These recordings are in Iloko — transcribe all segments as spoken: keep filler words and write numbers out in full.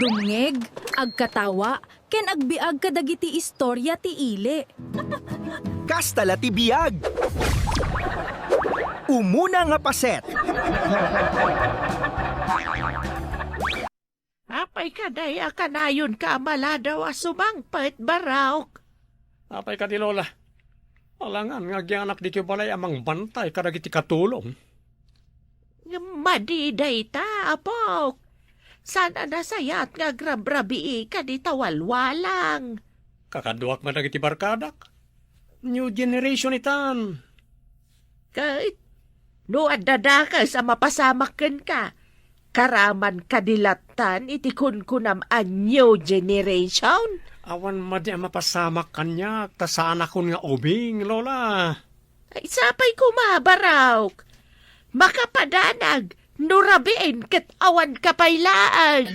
Dumngeg, agkatawa, ken agbiag kadagiti istoria ti ili. Kasta la ti biag. Umuna nga paset. Apay kadi a kanayonka a maladaw a sumangpet, Baraok? Apay kadi, Lola? Alangan nga agyamanak ditoy balay a mangbantay kadagiti katulong. Ngem madi dayta, apok. Saan a nasayaat nga agrabrabii kadi ta walwalang? Kakaduak nga dagiti barkadak. New generation itan. Ket no adda dakes a mapasamak kenka, karaman kadi lattan iti kunkunam a new generation? Awan madi a mapasamak kaniak ta saanakon nga ubing, Lola. Ay, sapay koma, Baraok. Makapadanag no rabiin ket awan kapay laeng.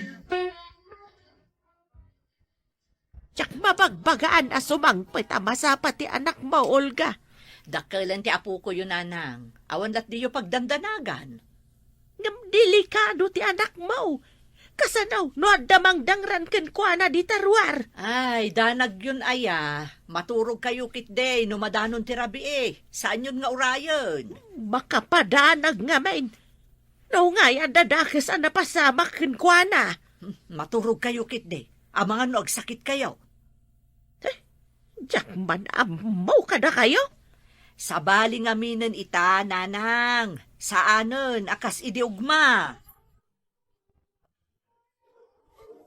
Diak mabagbagaan a sumangpet a masapa ti anakmo, Olga. Dakkelen ti apokoyo, nanang. Awan latdiyo pagdandanagan. Ngem delikado ti anakmo. Kasano no adda mangdangran kenkuana dita ruar? Ay, danagyon aya. Maturogkayo ketdi no madanon ti rabii. Saanyon nga urayen. Makapadanag ngamin. No ngay adda dakes a napasamak kenkuana. Hmm, maturogkayo ketdi. Amangan no agsakitkayo. Eh, diak man ammo kadakayo. Sabali ngaminen ita, nanang. Saanen a kas idi ugma.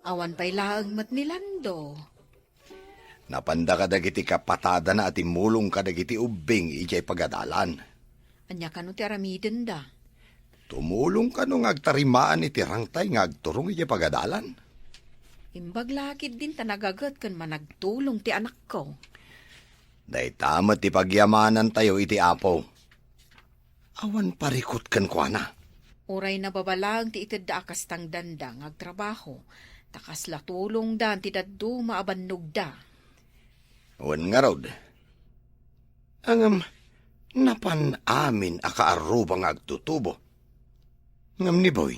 Awan pay laeng met ni Lando. Napanda kadagiti kapatadana a timmulong kadagiti ubbing idiay pagadalan. Ania kano ti aramidenda? Tumulong kano nga agtarimaan iti rangtay nga agturong idiay pagadalan? Imbag la ketdin ta nagaget ken managtulong ti anakko. Dayta met ti pagyamanantayo iti Apo. Awan parikut kenkuana. Uray nababa laeng ti itedda a kas tangdanda nga agtrabaho, ta kasla tulongda ti dadduma a bannogda. Wen ngarud, ngem napan amin a kaarruba nga agtutubo. Ngem ni Boy,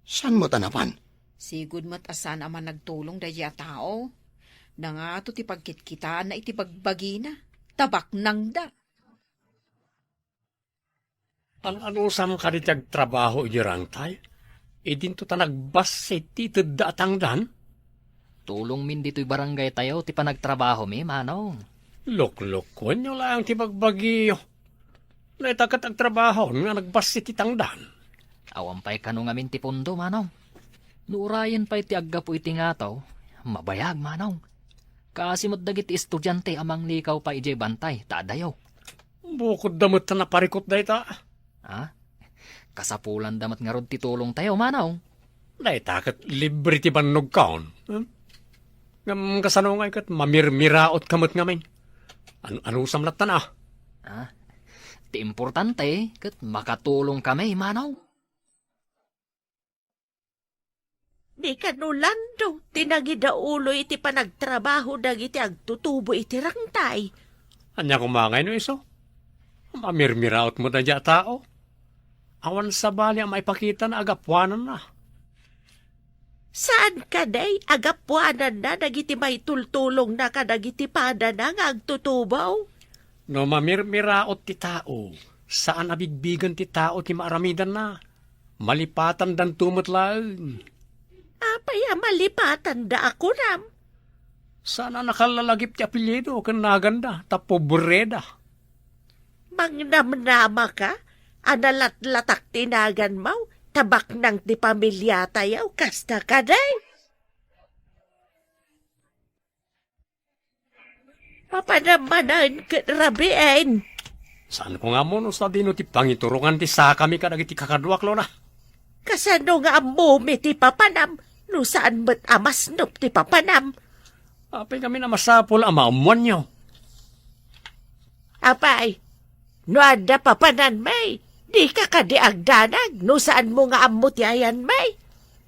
saan met a napan? Sigud met a saan a managtulong daydiay a tao. Nangato ti pagkitkitaanna iti bagbagina, ta baknangda. An-anusam kadi ti agtrabaho idiay rangtay? Idinto ta nagbassit ti itedda a tangdan? Tulongmin ditoy barangaytayo ti panagtrabahomi, Manong. Luklukuenyo laeng ti bagbagiyo. Dayta ket agtrabahon nga nagbassit ti tangdan. Awan pay kano ngamin ti pondo, Manong. No urayen pay ti aggapu iti ngataw, mabayag, Manong. Kaasi met dagiti estudiante a manglikaw pay idiay bantay ta adayo. Bukodda met ta naparikut dayta. Ah? Kasapulanda met ngarud ti tulongtayo, Manong. Dayta ket libre ti bannogkon. Hmm? Ngem kasano ngay ket mamirmiraotka met ngamin? An-anusam lattan a? Ah? Ti importante ket makatulongkami, Manong. Di kano Lando ti nangidaulo iti panagtrabaho dagiti agtutubo iti rangtay? Ania koma ngay no isu? Mamirmiraot met daydiay a tao. Awan sabali a maipakitana a gapuananna. Saan kadi a gapuananna dagiti maitultulongna kadagiti padana nga agtutubo? No mamirmiraot ti tao, saan a bigbigen ti tao ti maaramidanna. Malipatandanto met laeng. Apay a malipatanda a kunam? Saan a nakallalagip ti apelyido ken naganda ta pobreda. Mangnamnamaka a nalatlatak ti naganmo ta baknang ti pamiliatayo, kasta kadi? Papanam manen ket rabiin. Saanko nga ammo no sadino ti pangiturongan ti sakami kadagiti kakaduak, Lola. Kasano nga ammomi ti papanam no saan met a masnop ti papanam? Apay ngamin a masapul a maammoanyo? Apay, no adda papananmi, dika kadi agdanag no saanmo nga ammo ti ayanmi?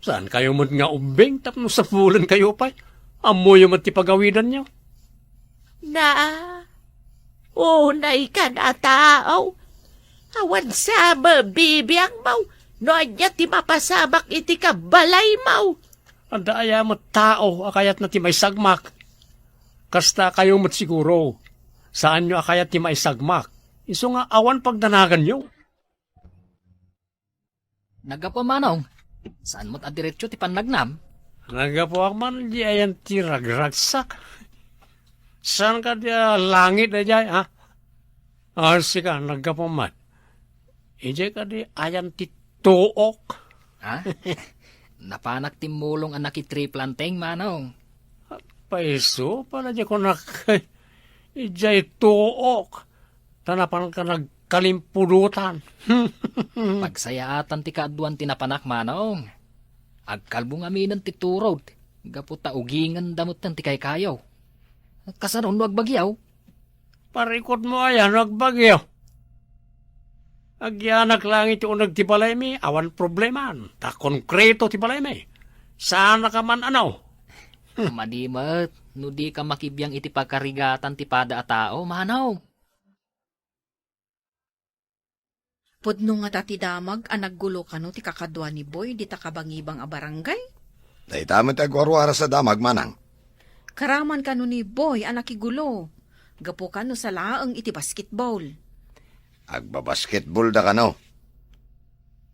Saankayo met nga ubbing tapno sapulenkayo pay? Ammoyo met ti pagawidanyo. Na, unaykan a tao. Awan sa mabibiangmo no ania ti mapasamak iti kabalaymo. Adda aya met tao a kayatna ti maisagmak? Kasta kayo met siguro. Saanyo a kayat ti maisagmak. Isu nga awan pagdanaganyo. Naggapu, Manong. Saan met a diretso ti pannagnam? Naggapuak man di ayan ti ragragsak. Saan ka di a langit a jay, ha? Ah, sika, naggapu man. Ijay ka di ayan ti tuok. Ha? Napanak timmulong a nakitriplanteng, Manong. Paiso, pala di ko nak-, ijay tuok. Ta napan ka nagkalimpudutan. Pagsayaatan ti kaaduan ti napanak, Manong. Agkalbo ngaminen ti turod, gapu ta ugingenda metten ti kaykayo. Kasano no agbagyo? Parikot mo aya no agbagyo. Agyanak lang iti uneg ti balaymi, awan probleman. Ta konkreto ti balaymi. Saan ka man ano? Madi met, no di ka makibiang iti pagkarigatan ti pada a tao, Manong. Pudno ngata ti damag a naggulo kano ti kakadua ni Boy dita kabangibang a barangay? Dayta met ti agwarwaras a damag, Manang. Karaman kano ni Boy a nakigulo, gapu kano sa laeng iti basketball. Agbabasketball da kano.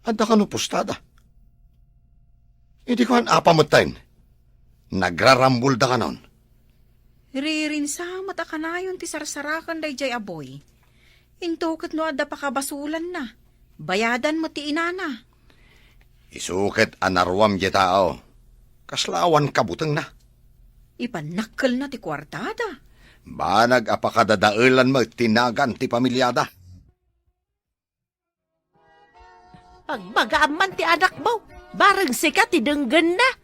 Adda kano pustada. Idi kuan, apa metten? Nagrarambol da kanon. Ririnsa met a kanayon ti sarsarakan dayjay a Boy. Into ket no adda pakabasulanna, bayadan met ti inana. Isu ket a naruam diay tao. Kasla awan kabutengna. Ipannakkelna ti kuartada. Banag a pakadadaelan met ti nagan ti pamiliada. Agbagaam man ti anakmo, bareng sika ti denggenna.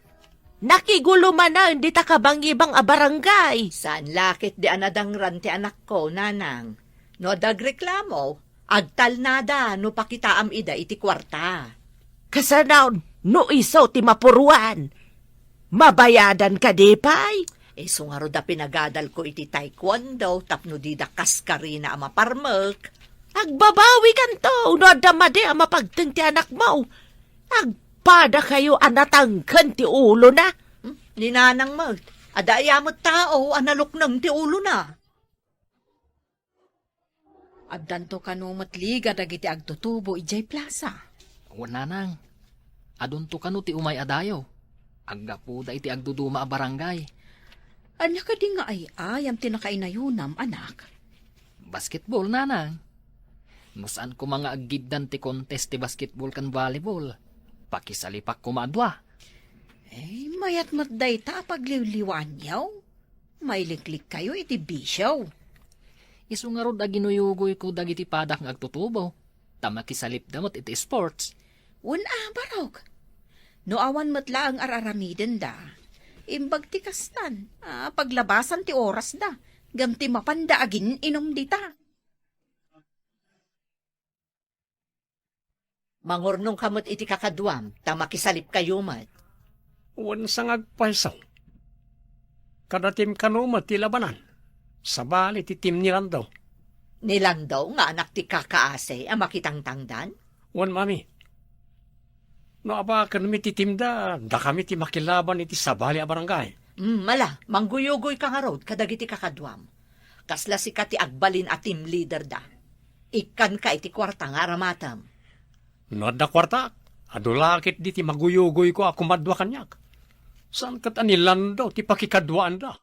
Nakigulo manen dita kabangibang a barangay. Saan la ketdi a nadangran ti anakko, nanang. No adda agreklamo, agtalnada no pakitaam ida iti kuarta. Kasano no isu ti mapuruan? Mabayadan kadi pay? Isu ngarud a pinagadalko iti taekwondo tapno dida kaskarina a maparmek. Agbabawikanto no adda madi a mapagteng ti anakmo. Agpadakayo a natangken ti ulona. Hmm? Ni nanang met, adda aya met tao a nalukneng ti ulona. Addanto kano met liga dagiti agtutubo idiay plasa. Wen, nanang, adunto kano ti umay a dayo. Aggapuda iti agduduma a barangay. Ania kadi nga ay-ayam ti nakainayonam, anak? Basketball, nanang. No saan koma nga aggiddan ti contest ti basketball ken volleyball, pakisalipak koma a dua. Eh, mayat met dayta a pagliwliwaanyo. Mailiklikkayo iti bisio. Isu ngarud a ginuyugoyko dagiti padak nga agtutubo, ta makisalipda met iti sports. Wen a, barok. No awan met laeng ar-aramidenda, imbag ti kastan a paglabasan ti orasda, ngem ti mapanda agin-inom dita. Mangurnongka met iti kakaduam, ta makisalipkayo met. Wen, sangagpayso. Kada team kano met ti labanan. Sabali ti team ni Lando. Ni Lando nga anak ti kakaasi a makitangtangdan? Wen, mami. No abakenmi ti teamda, dakami ti makilaban iti sabali a barangay. Mm, mala, mangguyugoyka ngarud kadagiti kakaduam. Kasla sika ti agbalin a team leader da. Ikkanka iti kuarta nga aramatem. No adda kuartak, adu la ketdi ti maguyugoyko a kumadua kaniak. Saan ket a ni Lando ti pakikaduaanda?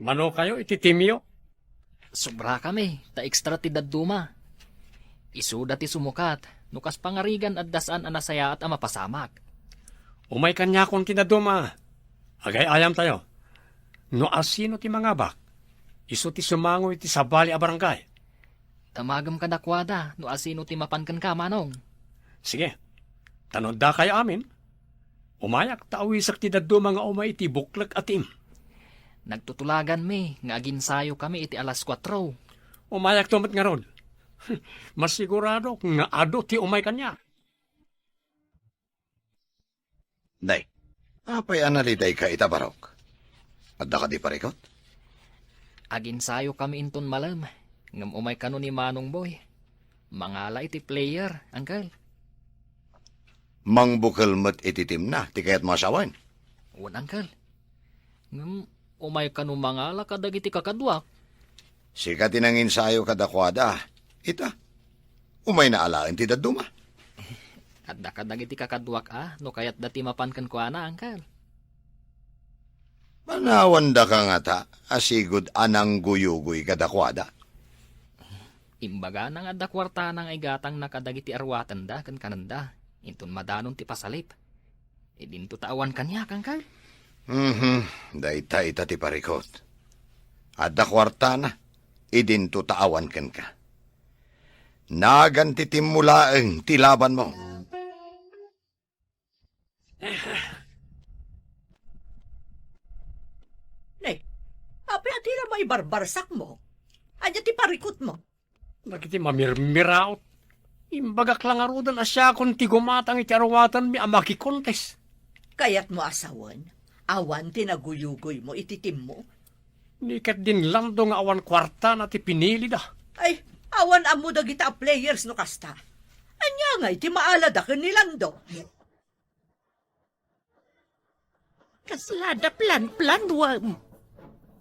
Mano kayo iti teamyo? Sobra kami, ta extra ti dadduma. Isuda ti sumukat, no kas pangarigan adda saan a nasayaat a mapasamak. Umay kaniakon ti dadduma. Agay-ayam tayo. No asino ti mangabak, isu ti sumango iti sabali a barangay. Damagem kadakuada no asino ti mapan kenka, Manong. Sige. Ta no adda kayo amin, umayak ta awisek ti dadduma nga umay iti buklek a team. Nagtutulaganmi nga aginsayo kami iti alas kuatro. Umayak to met ngarud. Masigurado nga adu ti umay kaniak. Nay, apay a nalidayka ita, barok? Adda kadi parikot? Aginsayo kami inton malem, ngem umay kano ni Manong Boy. Mangala iti player, uncle. Mangbukel met iti teamna ti kayatmo a sawen. Wen, Uncle. Ngem, umay kano mangala kadagiti kakaduak. Sika ti nanginsayo kadakuada. Ita, umayna alaen ti dadduma. Adda kadagiti kakaduak a no kayatda ti mapan kenkuana, Uncle. Manawandaka ngata a sigud a nangguyugoy kadakuada. Imbagana nga adda kuartana nga igatangna kadagiti aruatenda ken kanenda, inton madanon ti pasalip. Idinto ta awan kaniak, Uncle. Mhm, dayta ita ti parikut. Adda kuartana, idinto ta awan kenka. Nagan ti teammo laeng ti labanmo. Ne, apay a dina maibarbarsakmo? Ania ti parikutmo? Dagiti mamirmiraot. Imbagak la ngaruden a siakon ti gumatang iti aruatenmi a makikontes. Kayatmo a sawen, awan ti naguyugoymo iti teammo? Ni ket din Lando nga awan kuartana ti pinilida. Ay, awan ammo dagita a players no kasta. Ania ngay ti maalada ken ni Lando? Kasla da plan-planuem.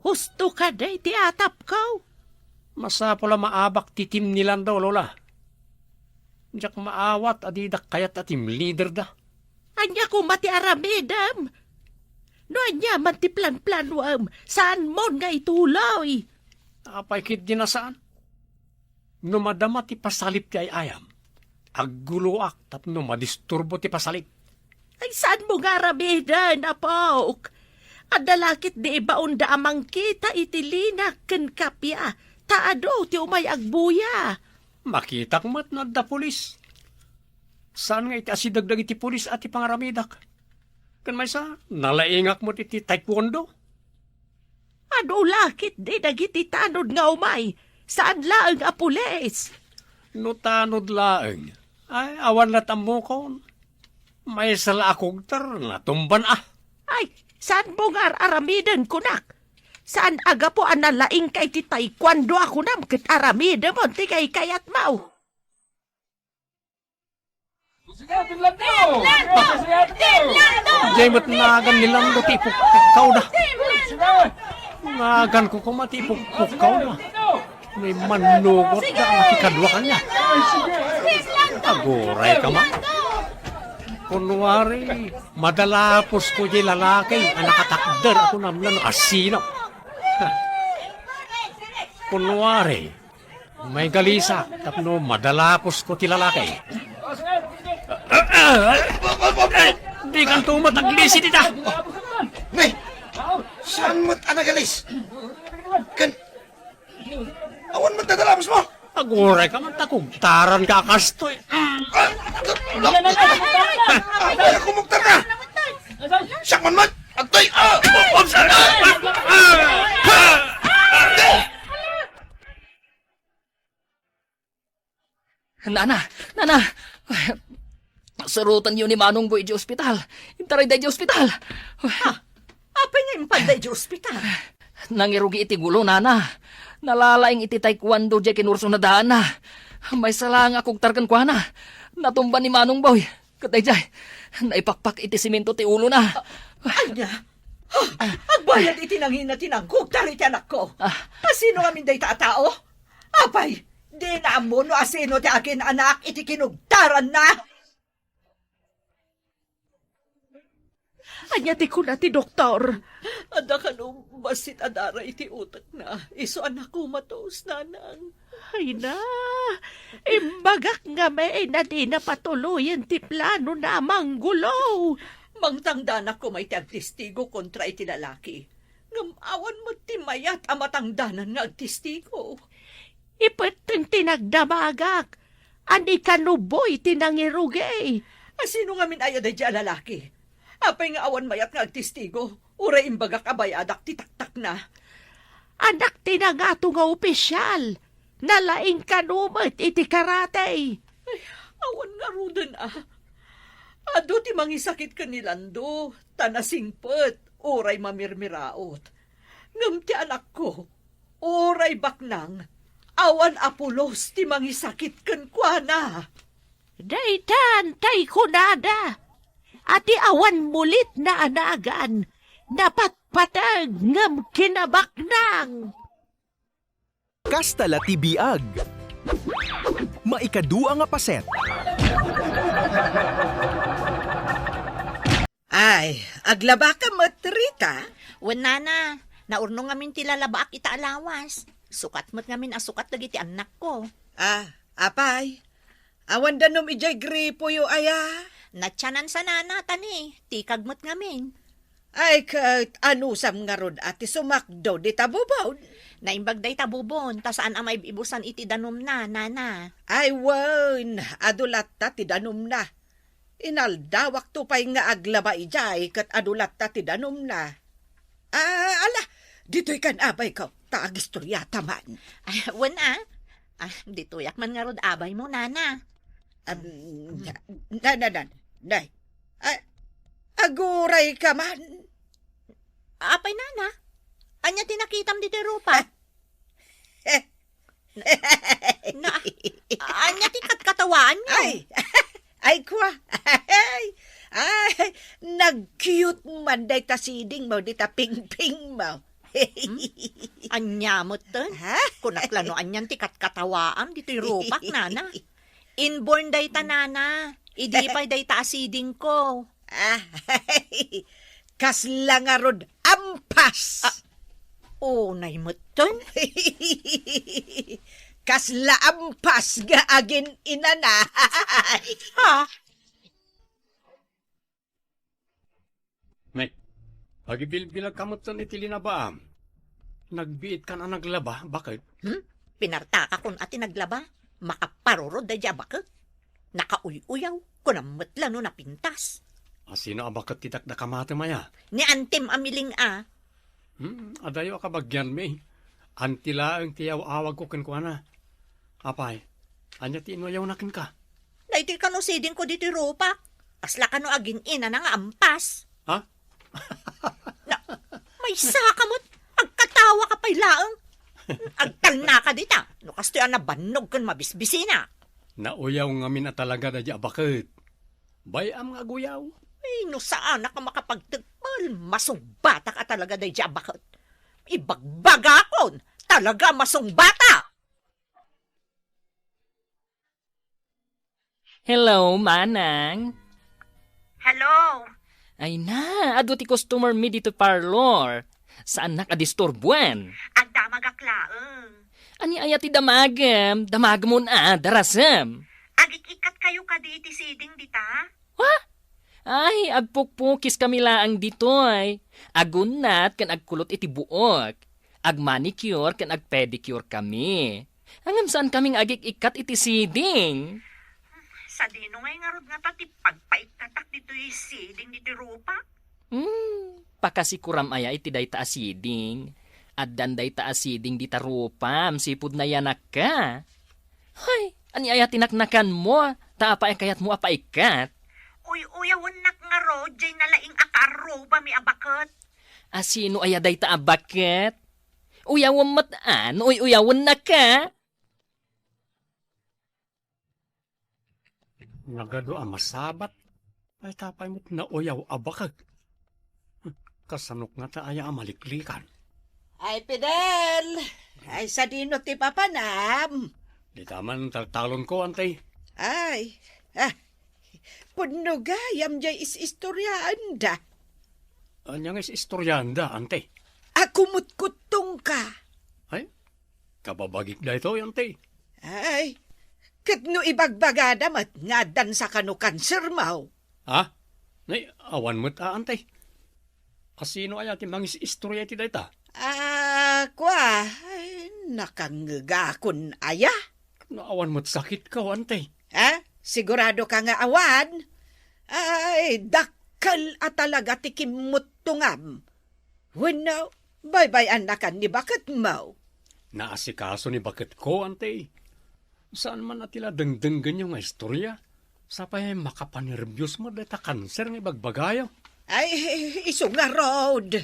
Husto kadi ti atapko. Masapul a maabak ti team ni Lando, Lola. Diak maawat a didak kayat a team leader da. Ania koma ti aramidem? No ania man ti plan-planuem, saanmon nga ituloy. Apay ketdi a saan? No madama ti pasalip ti ay-ayam, agguloak tapno madisturbo ti pasalip. Ay, saanmo nga aramiden, apok? Adda la ketdi ibaonda a mangkita iti linak ken kappia, ta adu ti umay agbuya. Makitak met no adda pulis. Saan nga iti asideg dagiti pulis a ti pangaramidak. Ken maysa, nalaingak met iti taekwondo. Adu la ketdi dagiti tanod nga umay, saan laeng a pulis. No tanod laeng, ay, awan la tammokon. Maysa la a kugter, natumban a. Ay, saanmo nga ar-aramiden kunak? Saan a gapu a nalaingka iti taekwondo a kunam ket aramidem ti kaykayatmo? Diay met nagan ni Lando ti ipukpukkawda. Naganko koma ti ipukpukkawda. Nay mannugotda a nakikadua kaniak. Aguray ka man. Kunwari, madalaposko diay lalaki a nakatakder a kunam no asino. Kunwari, may galisa tapno madalaposko ti lalaki. Dikanto met aglisi dita. Nay, saan met a nagalis? Ken, awan met nadalaposko? Aguray ka man ta kugtaranka a kastoy. Ay, kumugtar ka! Siak man met! Agtoy! Ah! Nana! Nana! Surotenyo ni Manong Boy iti ospital. Intarayda iti ospital. Ha? Apay nga impanda iti ospital? Nangirugi iti gulo, Nana. Nalalaing iti taekwondo diay kinurso na daana. Maysa la nga akugtar kenkuana. Natumba ni Manong Boy. Ket daydiay, naipakpak iti semento ti ulona. Ania? Ha? Agbayad iti nangina ti nangkugtar iti anakko. Ah. Asino ngamin dayta a tao? Apay, dina ammo no asino ti akin-anak iti kinugtaranna? Ania ti kuna ti doktor? Adda kano bassit a dara iti utekna. Isu a nakomatos, nanang. Ay na, imbagak ngamin a dina patuloyen ti planona a manggulo. Mangtangdanak koma iti agtestigo kontra iti lalaki. Ngem awan met ti mayat a matangdanan nga agtestigo. Ipetten ti nagdamagak. Ania kano Boy ti nangirugi? Asino ngamin aya daydiay a lalaki? Apay nga awan mayat nga agtestigo, uray imbagak a bayadak ti taktakna? Anak ti nangato nga opisial. Nalaing kano met iti karate. Ay, awan ngaruden a. Adu ti mangisakit ken ni Lando, ta nasingpet, uray mamirmiraot. Ngem ti anakko, uray baknang, awan a pulos ti mangisakit kenkuana. Daytan tay kunada, a ti awan mulit naanagan, napatpateg ngem kinabaknang. Kasta la ti biag. Maikadua nga paset. Ay, aglabaka met, Rita? Wen, nana, naurno ngamin ti lalabaak ita a lawas. Sukat met ngamin a sukat dagiti annakko. Ah, apay, awan danum idiay gripoyo aya? Natianan sa nana, tani, tikag met ngamin. Ay, ket anusam ngarud a ti sumakdo dita bubon? Naimbag dayta bubon, ta saan a maib-ibusan iti danumna, nana. Ay, wen, adu latta ti danumna. Inaldawakto pay nga aglaba idiay ket adu latta ti danumna. Ah, ala, ditoy kan abayko, ta agistoriata man. Ay, wen a. Ah, ditoyak man ngarud abaymo, nana. Am, na, na, na, na, na. Ah, aguray ka man. Apay, nana? Ania ti nakitam ditoy rupa? Ah, eh, Na, ania ti katkatawaanyo? Ay, ay, kwa. Ay, ay, nag-cute man dayta sidingmo, dita pingpingmo. Hmm? Ania metten? Ha? Kunak la no anian ti katkatawaam ditoy rupak, nana. Inborn dayta, nana. Idi pay dayta a sidingko. Ah, kasla ngarud ampas. Ah, unay metten? Kasla ampas nga agin-inana. Ha? Nay, agibilbilag ka metten iti linabaam. Nagbiit kan a naglaba, baket? Hmm? Pinartakakon a ti naglaba, makaparurod daydi a baket. Nakauy-uyaw, kunam met la no napintas. A sino a baket ti dakdakamatem aya? Ni antim a miling a. Hmm, adayo a kabagianmi. Anti laeng ti yaw-awagko kenkuana. Apay, ania ti inuyawna kenka? Daytoy kano sidingko ditoy rupak. Kasla kano agin-inana nga ampas. Ha? Na, maysa ka met, agkatawa ka pay laeng. Agtalna ka dita, no kastoy a nabannog ken mabisbisina. Nauyaw ngamin a talaga daydi a baket. Bay-am nga aguyaw. Ay, no saanak a makapagtekpel, masungbatak a talaga daydi a baket. Ibagbagakon, talaga masungbatak! Hello, Manang. Hello. Ay na, adu ti customer mi dito parlor. Saannak a disturbuan. Agdamagak laeng. Ania aya ti damagem? Damagmon a, darasem. Agik-ikkat kayo kadi iti siding dita? Ha? Ay, agpukpukis kami laeng ditoy. Agunnat ken agkulot iti buok. Agmanicure ken agpedicure kami. Ngem saan kami nga agik-ikkat iti siding. Sadino ngay ngarud ngata ti pagpaikkatak ditoy siding ditoy rupak? Hmm, pakasikuram aya iti dayta a siding. Addan dayta a siding dita rupam, sipud nayanakka. Hay, ania aya ti naknakanmo? Ta apay a kayatmo a paikkat? Uy-uyawennak ngarud, jay nalaing a kaarrubami a baket. A sino aya dayta a baket? Uyawem met a no uy-uyawennaka. Nagadu a masabat. Ay, ta pay met nauyaw a baket. Kasanok ngata aya a maliklikan? Ay, Fidel! Ay, sadino ti papanam? Dita man taltalonko, anti. Ay, ah, pudno gayam jay is-istoriaanda. Ania nga is-istoriaanda, anti? A kumutkuttongka. Ay, kababagik daytoy, anti. Ay, ket no ibagbagada met nga addan sa kano kansermo. Ha? Nay, awan met a, anti. A sino aya ti mangis-istoria iti dayta? Ah, kua, ay, nakangngegakon aya? No awan met sakitko, anti. Ha? Sigurado ka nga awan? Ay, dakkel a talaga ti kimmuttongam. Wenno, baybay-annakan ni baketmo? Naasikaso ni baketko, anti. Saan man a ti la dengdenggenyo nga istoria? Sapay makapanerbios met dayta kanser nga ibagbagayo. Ay, isu ngarud.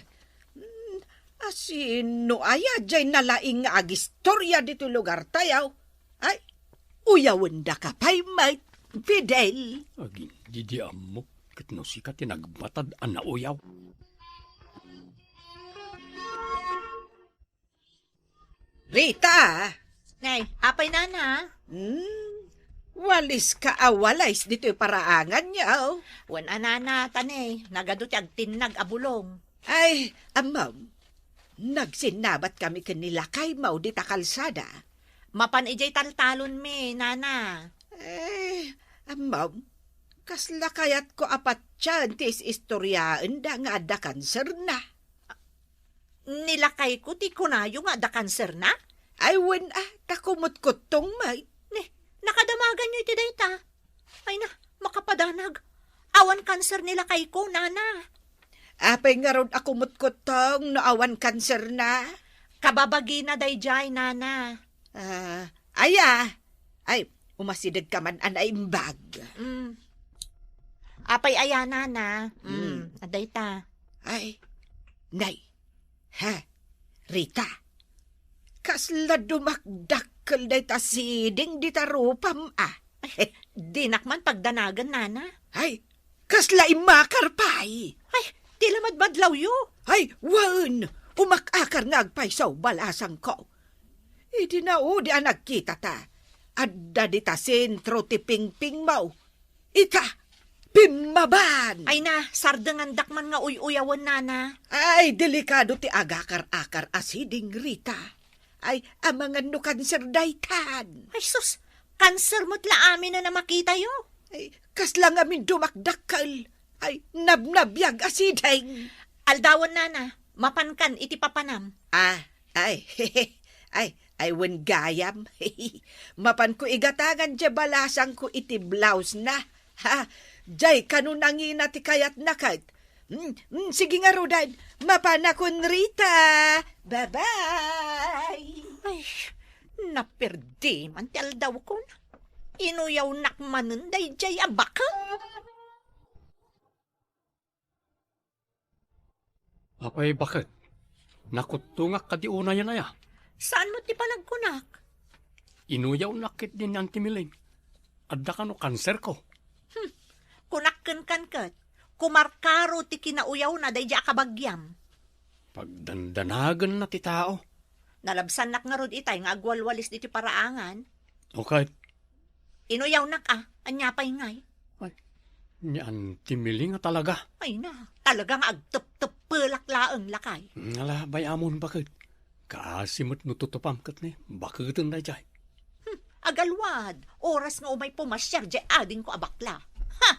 Hmm, a sino aya jay nalaing nga agistoria ditoy lugartayo? Ay, uyawendaka pay met. Fidel. Agin, didi ammo, ket no sika ti nagmatad a nauyaw. Rita! Nay, apay, nana? Hmm, walis ka a walis ditoy paraangan niyo. Wen a, nana, ta ne, nagadu ti agtinnag a bulong. Ay, ammom, nagsinnabat kami ken ni lakaymo dita kalsada. Mapan idiay taltalonmi, nana. Eh, ammom, kasla kayatko a patien ti is-istoriaenda nga adda kanserna. Ni lakayko ti kunayo nga adda kanserna? Ay, wen a, ta kumutkuttong met. Ne, nakadamaganyo iti dayta? Ay na, makapadanag. Awan kanser ni lakayko, nana. Apay ngarud a kumutkuttong no awan kanserna? Kababagina daydiay, nana. Ah, aya. Ay, umasidegka man a naimbag. Mm. Apay aya, nana? Mm, Mm. adayta. Ay, nay. Ha? Rita? Kasla dumakdakkel dayta siding dita rupam, a? Ay, dinak man pagdanagen, nana. Ay, kasla immakar pay. Ay, ti lamadmadlawyo. Ay, wen, umak-akar nga agpayso, balasangko. Idi naudi a nagkitata, adda dita sentro ti pingpingmo. Ita, pimmaban! Ay na, sardengandak man nga uy-uyawen, nana. Ay, delikado ti agakar-akar a siding, Rita. Ay, amangan no kanser daytan. Ay, sus, kanser met la amin a makitayo. Ay, kasla ngamin dumakdakkel. Ay, nabnabiag a siding. Aldawen, nana, mapankan iti papanam. Ah, ay, ay, ay, wen gayam. Mapanko igatangan diay balasangko iti blouse na. Ha? Diay kano nangina ti kayatna ket. Mm, mm, sige ngaruden, mapanakon, Rita. Bye-bye. Ay, naperdi man ti aldawkon. Inuyawnak manen daydiay a baket. Apay baket? Nakuttongak kadi unayen aya? Saan met ti panagkunak? Inuyawnak ketdi ni Auntie Miling. Adda kano kanserko. Hmm. Kunak kenkan ket, kumarkaro ti kinauyawna daydiay a kabagiam. Pagdandanagenna ti tao. Nalabsannak ngarud itay nga agwalwalis ditoy paraangan. Okay. Inuyawnak a, ania pay ngay? Ay, ni Auntie Miling a talaga. Ay na, talaga nga agtepteppelak laeng, lakay. Ala, bay-amon baket. Kaasi met no tutupam ket ni, baketen daydiay. Hmm, agalwad, oras nga umay pumasiar diay adingko a bakla. Ha!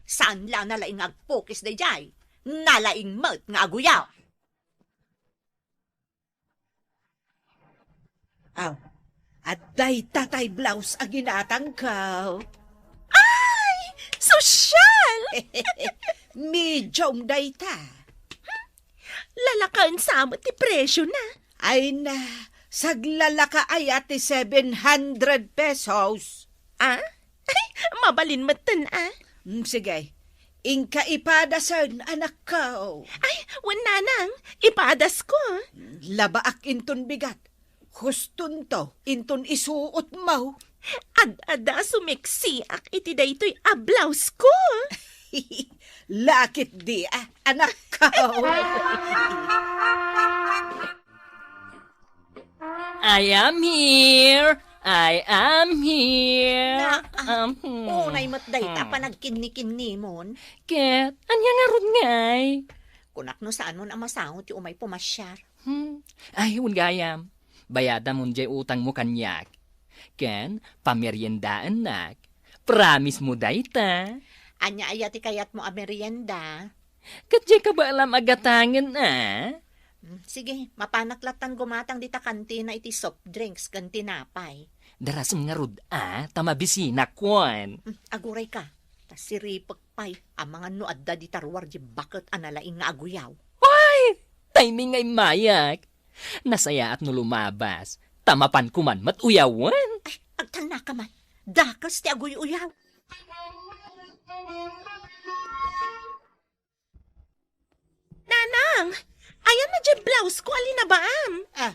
Saan la a nalaing nga agpukis daydiay? Nalaing met nga aguyaw. Aw, adda ita tay blouse a ginatangko. Ay! Sosyal! Medium dayta. Lalakaen sa met ti presyo na. Ay na, saglalaka aya ti seven hundred pesos. Ah? Ay, mabalin metten, ah. Mm, sige. Inka ipadasen, anakko. Ay, wen nanang, ipadasko. Labaak inton bigat. Hustonto, inton isuotmo. Ad-adda sumeksiak iti daytoy a blouse ko. Lakit di, ah, anakko. I am here. I am here. Na, ah, Um, hmm. Unay met dayta hmm. panagkinnikinnimon. Ket, ania ngarud ngay? Kunak no saan mon a masango ti umay pumasiar. Hmm. Ay, wen gayam. Bayadam mon diay utangmo kaniak. Ken, pameriendaennak. Promise mo dayta. Ania aya ti kayatmo a merienda? Ket diay kabaelam a gatangen, a? Mm, sige, mapanak lattan gumatang dita kantina iti soft drinks ken tinapay. Darasem ngarud, a, ta mabisinak, wen. Mm, aguray ka. Ta siripek pay, amangan no adda dita ruar diay baket a nalaing nga aguyaw. Ay! Timing nga immayak. Nasayaat no lumabas. Ta mapanko man met uyawen. Ay, agtalnaka man. Dakes ti aguy-uyaw. Nanang, ayan na diay blouse ko a linabaam. Ah,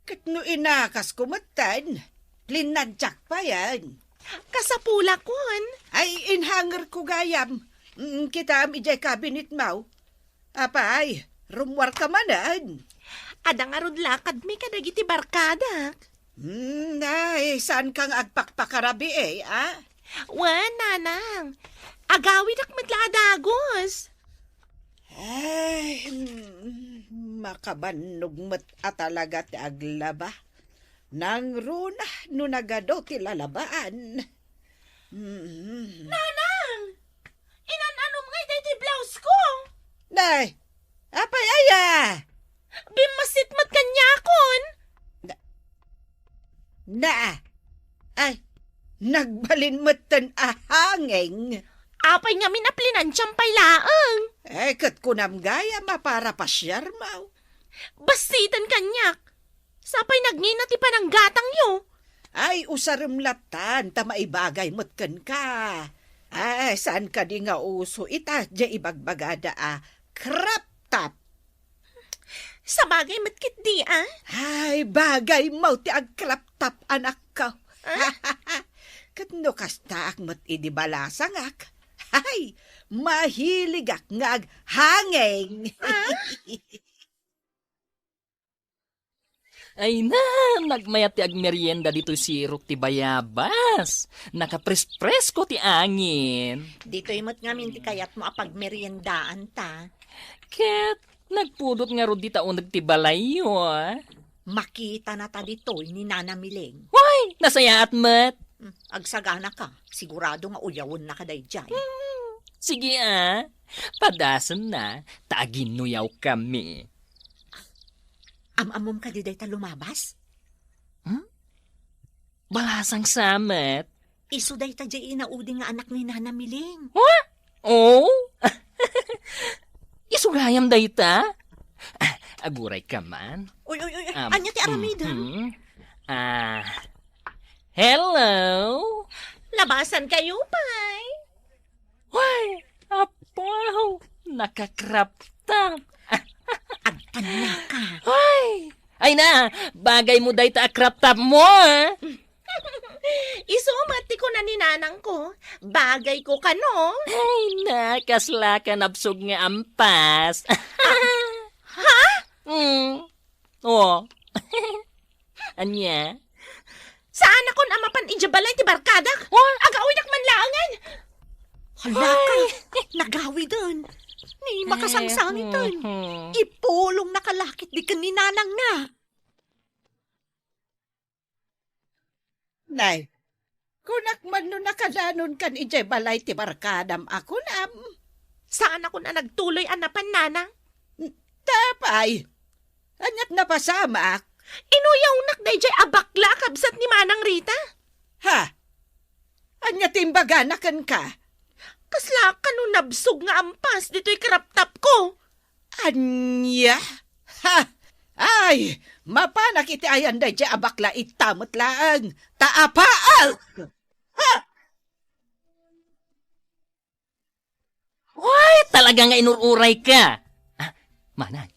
ket no inakasko metten, linadyak payen. Kasapulakon. Ay, inhangerko gayam. Mm, kitaem idiay kabinetmo. Apay, rummuarka manen? Adda ngarud lakadmi kadagiti barkadak. Hmm, ay, saanka nga agpakpakarabii, a? Wen, nanang. Agawidak met la a dagus. Ay, hmm, makabannog met a talaga ti aglaba. Nangruna no nagadu ti lalabaan. Hmm. Nanang! Inan-anom ngay daytoy blouse ko? Nay, apay aya? Bimmasit met kaniakon. Na, na, ay, nagbalin metten a hangeng. Apay ngamin a plinantiam pay laeng? Eh, ket kunam gayam a para pasiarmo. Bassiten kaniak. Sapay nagngina ti pananggatangyo. Ay, usarem lattan, ta maibagay met kenka. Ay, saan kadi nga uso ita, diay ibagbagada a crop top? Sabagay met ketdi, a? Ay, bagaymo ti ag-crop top, anakko. Ah? Ket no kastaak met idi balasangak, ay, mahiligak nga aghangeng. Ah? Ay na, nagmayat ti agmerienda ditoy sirok ti bayabas. Nakapres-presko ti angin. Ditoy met ngamin ti kayatmo a pagmeriendaan ta. Ket nagpudot ngarud dita uneg ti balayyo, a? Makitana ta ditoy ni Nana Miling. Way! Nasayaat met! Hmm, agsaganaka. Sigurado nga uyawennaka daydiay. Hmm, sige, a. Padasenna, ta aginnuyawkami. Am-ammom kadi dayta lumabas? Hmm? Balasang sa met. Isu dayta diay inaudi nga anak ni Nana Miling. Huh? Oh? Isu gayam dayta? Ah, agurayka man. Uy, uy, uy, uy. Um, ania ti aramidem? Mhm. Ah, hello? Labasankayo pay. Way, apo, naka-crop top. Agtannaka. Way! Ay na, bagaymo dayta a crop topmo, a. Isu met ti kuna ni nanangko, bagayko kano. Ay na, kaslaka nabsog nga ampas. Ha? Mm. Oh. Ania? Saanakon a mapan idiay balay ti barkadak? Oh? Agawidak man laengen. Hala ka, ay, nagawiden. Ni makasangsangiten. Mhm. Ipulongnaka la ketdi ken ni nanangna. Nay, kunak man no nakadanonkan idiay balay ti barkadam a kunam. Saanakon a nagtuloy a napan, nanang. Ta apay, aniat napasamak? Inuyawnak daydiay a bakla a kabsat ni Manang Rita. Ha? Ania ti imbagana kenka? Kasla kano nabsog nga ampas ditoy crop top ko. Ania? Ha! Ay, mapanak iti ayan daydiay a bakla ita met laeng. Ta apaak! Ha! Uy, talaga nga inur-uray ka! Ah, manang,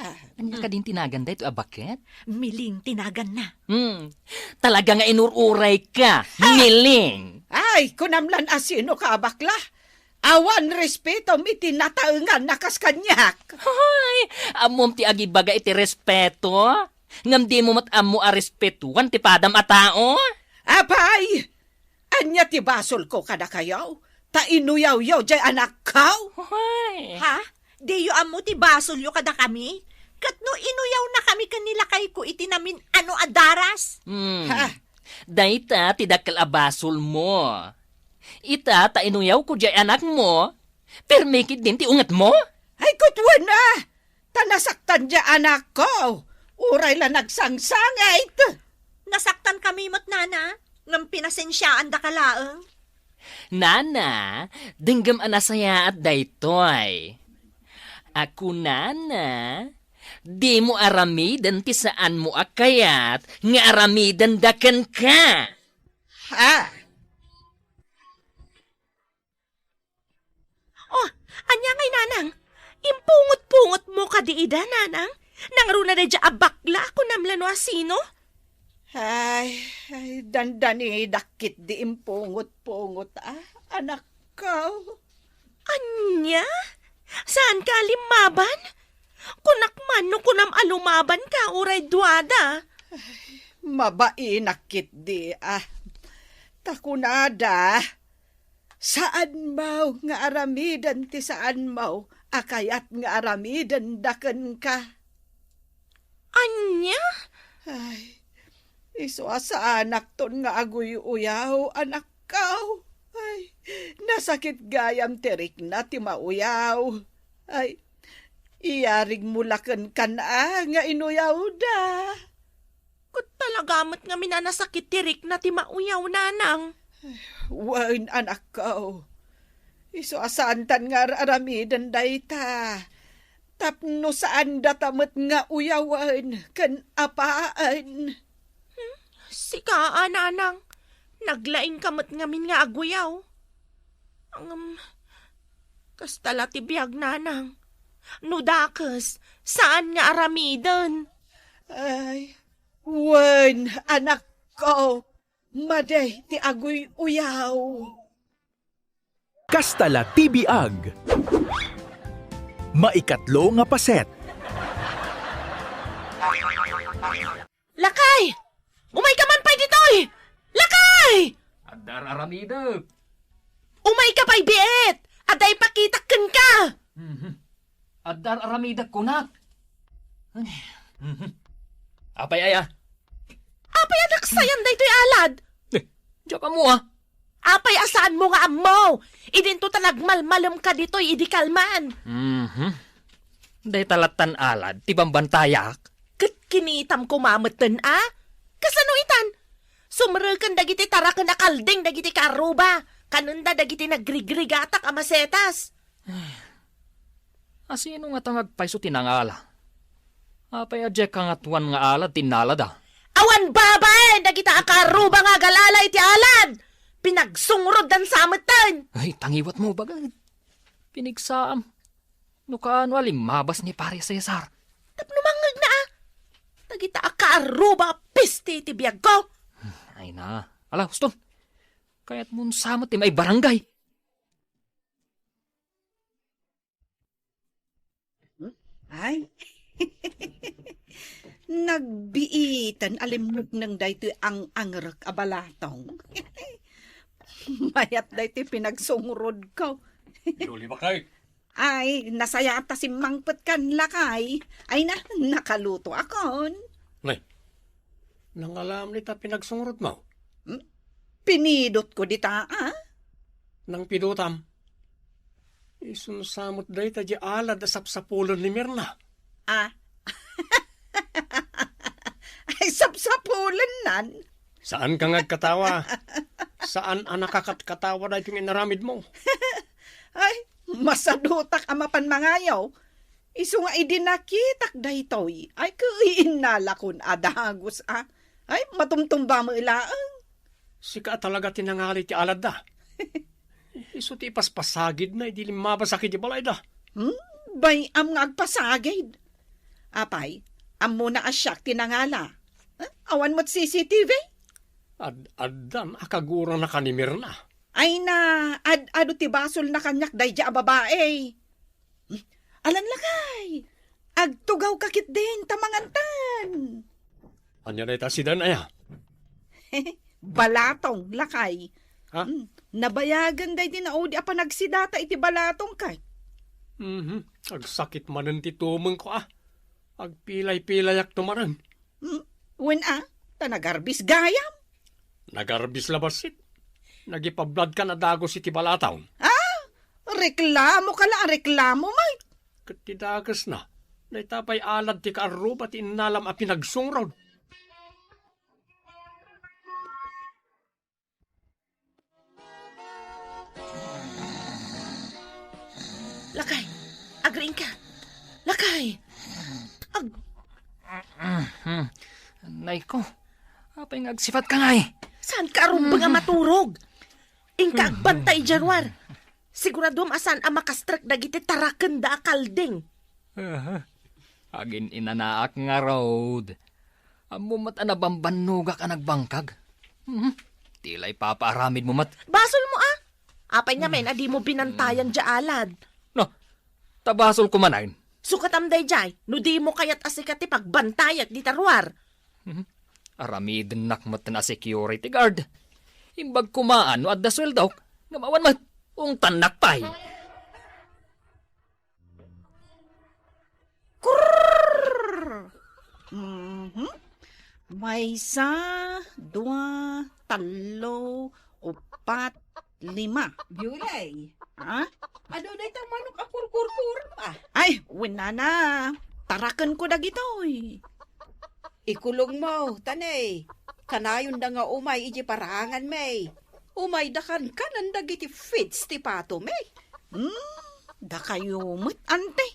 ah, ania kadin ti nagan daytoy a baket? Miling ti naganna. Hmm, talaga nga inur-uray ka, ah, Miling! Ay, kunam lan a sino ka a bakla? Awan respetom iti nataengan a kas kaniak. Hoy, ammom ti agibaga iti respeto? Ngem dimo met ammo a respetoan ti padam a tao? Apay, ania ti basolko kadakayo? Ta inuyawyo diay anakko? Hoy. Ha? Diyo ammo ti basolyo kadakami? Ket no inuyawnakami ken ni lakayko iti namin-ano a daras? Hmm. Ha? Dayta ti dakkel a basolmo. Ita ta inuyawko diay anakmo, permi ketdin ti ungetmo? Ay, kutwen a! Ta nasaktan diay anakko, uray la nagsangsangit. Nasaktankami met, nana, ngem pinasensiaandaka laeng. Nana, denggem a nasayaat daytoy. A kunana, dimo aramiden ti saanmo a kayat nga aramidenda kenka. Ha? Oh, ania ngay, nanang? Impungot-pungotmo kadi ida, nanang? Nangruna daydiay a bakla a kunam la no a sino? Ay, ay, dandanidak ketdi impungot-pungot, a, anakko. Ania? Saanka a limmaban? Kunak man no kunam a lumabanka uray duada. Mabainak ketdi, a. Ta kunada, saanmo nga aramiden ti saanmo a kayat nga aramidenda kenka. Ania? Ay, isu a saanakton nga aguy-uyaw, anakko. Ay, nasakit gayam ti rikna ti mauyaw. Ay, iyarigmo la kenka a nga inuyawda. Ket talaga met ngamin a nasakit ti rikna ti mauyaw, nanang. Wen, anakko. Isu a saantan nga ar-aramiden dayta. Tapno saandata met nga uyawen ken apaen. Hmm? Sika a, nanang. Naglaingka met ngamin nga aguyaw. Ngem, kasta la ti biag, nanang. No dakes, saan nga aramiden. Ay, wen, anakko, madi ti aguy-uyaw. Kasta la ti biag. Maikatlo nga paset. Lakay! Umayka man pay ditoy! Lakay! Adda ar-aramidek. Umayka pay biit! Adda ipakitak kenka! Mhm. Adda ar-aramidek kunak. Ay, mhm. Apay aya? Apay a naksayan daytoy alad? Eh, diak ammo, a. Apay a saanmo nga ammo? Idinto ta nagmalmalemka ditoy idi kalman. Mhm. Dayta lattan alad ti bambantayak. Ket kinitam koma metten a? Kasano itan? Sumreken dagiti taraken a kalding dagiti kaarruba. Kanenda dagiti nagrigrigatak a masetas. Asino ngata nga agpayso ti nangala? Apay a diak kangatuan nga alad ti innalada? Awan babaen dagita a kaarruba nga agalala iti alad! Pinagsungrod dansa metten! Ay, tangiwat mo, bagad. Pinigsaam. No kaano a limmabas ni Pare Cesar? Tapno mangngegna a. Dagita a kaarruba a piste iti biagko. Ay na. Ala, Uston. Kayat mo sa met ti maibarangay. Ay. Nagbiitan a limmukneng daytoy ang-angrek a balatong. Mayat daytoy pinagsungrod ko. Yuli, Lakay. Ay, nasaya ta simmangpet kan, Lakay. Ay na, nakaluto akon. Nay, nangalam ni ta pinagsungrod mo? Hmm? Pinidot ko dita, a? Nang pidotam. Isun sa met dayta di alad a sapsapulen ni Mirna. A? Ay, sapsapulennan. Saan ka nga agkatawa? Saan a nakakatkatawa daytoy nga inaramid mo? Ay, masadutak a mapan mangayaw. Isu nga idi nakitak daytoy, ay, ket innalakon a dagus, a. Ay, matumtumba met laeng. Sika a talaga ti nangali ti aladda. Isu ti ipaspasagidna idi limmabas a kidi balayda. Hmm? Bay-am nga agpasagid. Apay, ammona a siak ti nangala. Eh, awan met C C T V? Ad-addan a kagurangna kan ni Mirna. Ay na, ad-ado ti basolna kaniak daydi a babai. Hmm? Alan, Lakay, agtugawka ketdin ta mangantan. Ania dayta sidan aya? Balatong, Lakay. Ha? Hmm, nabayagen daydi naudi a panagsidata iti balatong kay. Mhm. Agsakit manen ti tumengko, a. Agpilay-pilayak to manen. Hmm, wen a, ta nagarbis gayam. Nagarbis la bassit. Nagipabladkan a dagus iti balatong. A? Reklamoka la a reklamo, Mike. Ket ti dagesna, dayta pay alad ti kaarruba ti innalam a pinagsungrod. Lakay, agriingka. Lakay. Ag- Nay ko, apay nga agsipatka ngay? Saanka a rumbeng a maturog? Inka agbantay, Januar. Siguraduam a saan a makastrek dagiti tarakenda a kalding. Aha. Agin-inanaak ngarud. Ammom met a nabambannogak a nagbangkag. Mhm. Ti la ipapaaramidmo met. Basolmo, a. Apay ngamin a dimo binantayan diay alad? No, ta basolko manen. Sukatam daydiay, no dimo kayat a sika ti pagbantayak dita ruar. Mhm. Aramidennak metten a security guard. Imbag koma no adda sueldok, ngem awan met, ungtannak pay. Kurr! Mhm. Maysa, dua, tallo, upat, lima. Biulay. Ha? Adu dayta manok a kurkurkurom, a? Ay, wen nana. Tarakenko dagitoy. Ikulongmo, ta ne, kanayonda nga umay idiay paraanganmi. Umayda kankanen dagiti feeds ti patomi. Hmm, dakayo met, ante.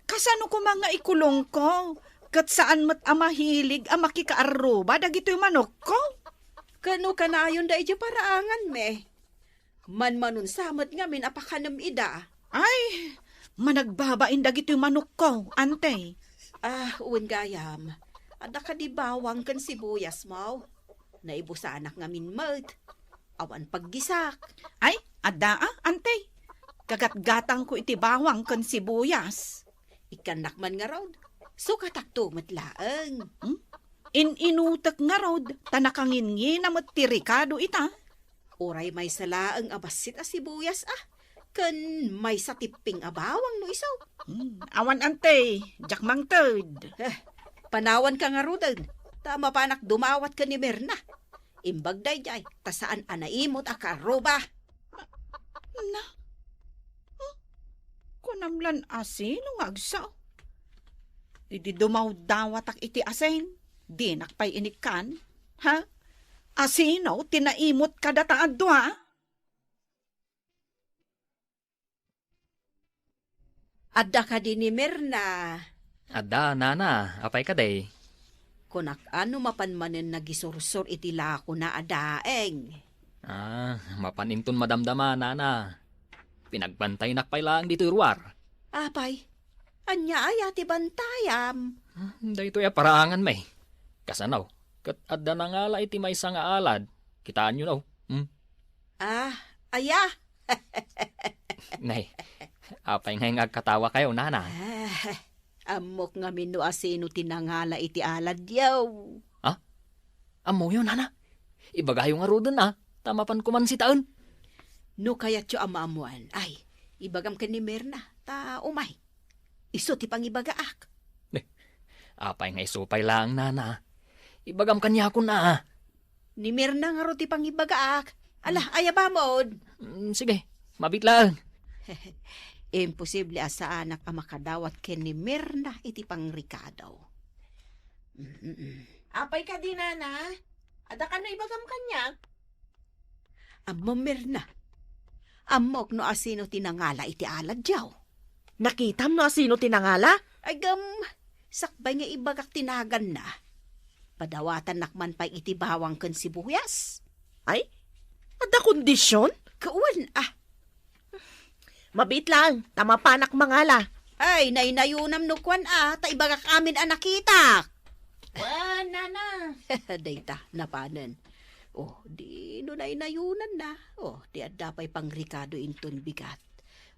Kasano koma nga ikulongko? Ket saan met a mahilig a makikaarruba dagitoy manokko? Kano kanayonda idiay paraanganmi? Manmanunsa met ngamin a pakanem ida. Ay, managbabain dagitoy manokko, ante. Ah, wen gayam. Adda kadi bawang ken sibuyasmo? Naibusanak ngamin met. Awan paggisak. Ay, adda a, ante. Kagatgatangko iti bawang ken sibuyas. Ikkannak man ngarud. Sukatakto met laeng. Hmm? In-inutek ngarud, ta nakanginnginam met ti rikado ita. Uray maysa laeng a bassit a sibuyas, a, ken maysa tipping a bawang no isu. Hmm, awan ante, diak mangted. Eh, panawanka ngaruden, ta mapanak dumawat ken ni Mirna. Imbag daydiay, ta saan a naimut a kaarruba. Na, hmm? Kunam lan asino nga agsao? Idi dumawdawatak iti asin, dinak pay inikkan. Ha? Asino ti naimut kadata a dua? Adda kadi ni Mirna? Adda, nana. Apay kadi? Kunak a no mapan manen nagisursor iti lakona a daeng. Ah, mapan inton madamdama, nana. Pinagbantaynak pay laeng ditoy ruar. Apay, ania aya ti bantayam? Hmm, daytoy a paraanganmi. Kasano? Ket adda nangala iti maysa nga alad. Kitaenyo, no? Hmm? Ah, aya? Nay, apay ngay nga agkatawakayo, nana? Ah, ammok ngamin no asino ti nangala iti aladyo. Ha? Ammoyo, nana? Ibagayo ngaruden, a, ta mapanko man sitaen. No kayatyo a maammoan, ay, ibagam ken ni Mirna, ta umay. Isu ti pangibagaak. Apay nga isu pay laeng, nana? Ibagam kaniakon, a. Ni Mirna ngarud ti pangibagaak. Ala, aya ba mod? Mm, sige, mabiit laeng. Imposible a saanak a makadawat ken ni Mirna iti pangrikado. Mm-mm. Apay kadi, nana? Adda kano ibagam kaniak? Ammom, Mirna. Ammok no asino ti nangala iti aladyo. Nakitam no asino ti nangala? Ay, gam, sakbay nga ibagak ti naganna. Padawatannak man pay iti bawang ken sibuyas. Ay, adda kondisyon? Kawan, ah. Mabiit laeng, ta mapanak mangala. Ay, naynayonam no kuan, a, ta ibagak amin a nakitak. Wen, nana. Dayta, napanen. Oh, di no naynayonanna. Oh, di adda pay pangrikado inton bigat.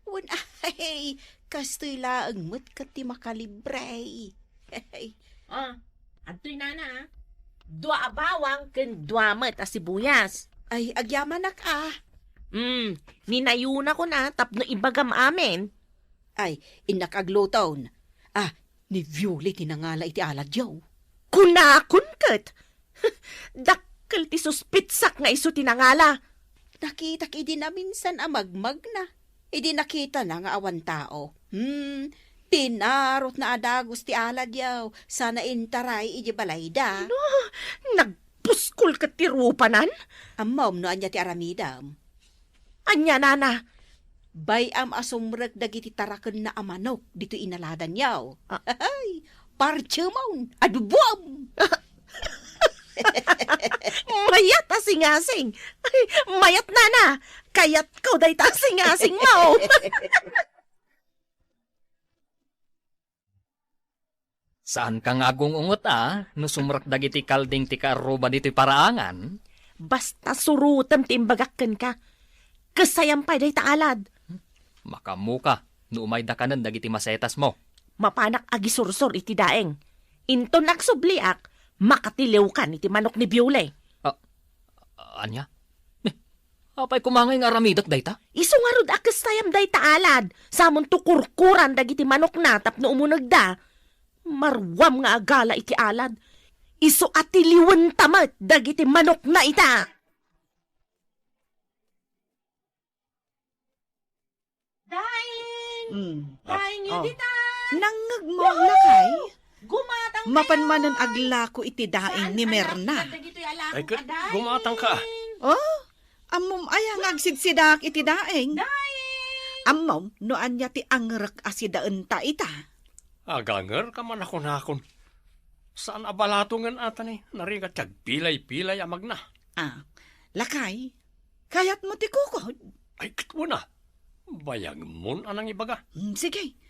Wen, ay, kastoy laeng met ket ti makalibre. Ah, adtoy, nana, a. Dua a bawang ken dua met a sibuyas. Ay, agyamanak, a. Hmm, ninayonakon, a, tapno ibagam amin. Ay, innak agluton. Ah, ni Violi ti nangala iti aladyo. Kunakon ket! Dakkel ti suspitsak nga isu ti nangala. Nakitak idi naminsan a magmagna. Idi nakitana nga awan tao. Hmm, tinarotna a dagus ti aladyo, sana intaray idi balayda. No, nagpuskol ket ti rupanan? Ammom no ania ti aramidem. Ania, nana? Bay-am a sumrek dagiti tarakenna a manok ditoy inaladanyo. Ah. Ay, parchemon, adubuam! Mayat a singasing! Ay, mayat, nana! Kayatko dayta a singasingmo! Saanka nga agung-ungot a no sumrek dagiti kalding ti kaarruba ditoy paraangan? Basta surotem ti imbagak kenka. Kessayam pay dayta alad. Makaammoka no umayda kanen dagiti masetasmo. Mapanak agisursor iti daeng. Inton agsubliak, makatiliwkan iti manok ni Biole. Ah, ania? Apay koma ngay nga aramidek dayta? Isu ngarud a kessayam dayta alad, samonto kurkuran dagiti manokna tapno umunegda. Maruam nga agala iti alad. Isu a tiliwenta met dagiti manokna ita. Daing! Mm. Daing, oh. Yudita! Nangngegmo, lakay? Gumatang kayo! Mapan manen aglako iti daing ni Merna. Ay, ket gumatang ka. Oh? Ammom aya nga agsidsidaak iti daing? Daing! Ammom no ania ti angrek a sidaenta ita? Aganger ka man a kunakon. Saan a balatongen a ta ni narigat ti agpilay-pilay a magna. Ah, lakay, kayatmo ti kukod? Ay, ket wen a. Bayagmon a nangibaga. Mm, sige.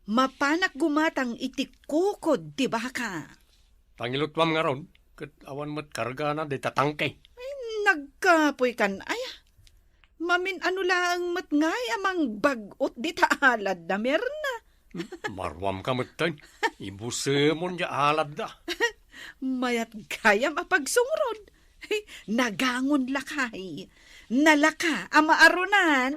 Mapanak gumatang iti kukod ti baka. Pangilutuam ngarud, ket awan met kargana dayta tangke. Ay, nagkapoy kan aya. Mamin-ano laeng met ngay a mangbag-ot dita alad da Merna. Maruam ka metten. Ibusemon ya aladda. Mayat gayam a pagsungrod. Nagangon lakay. Nalaka a maarunan.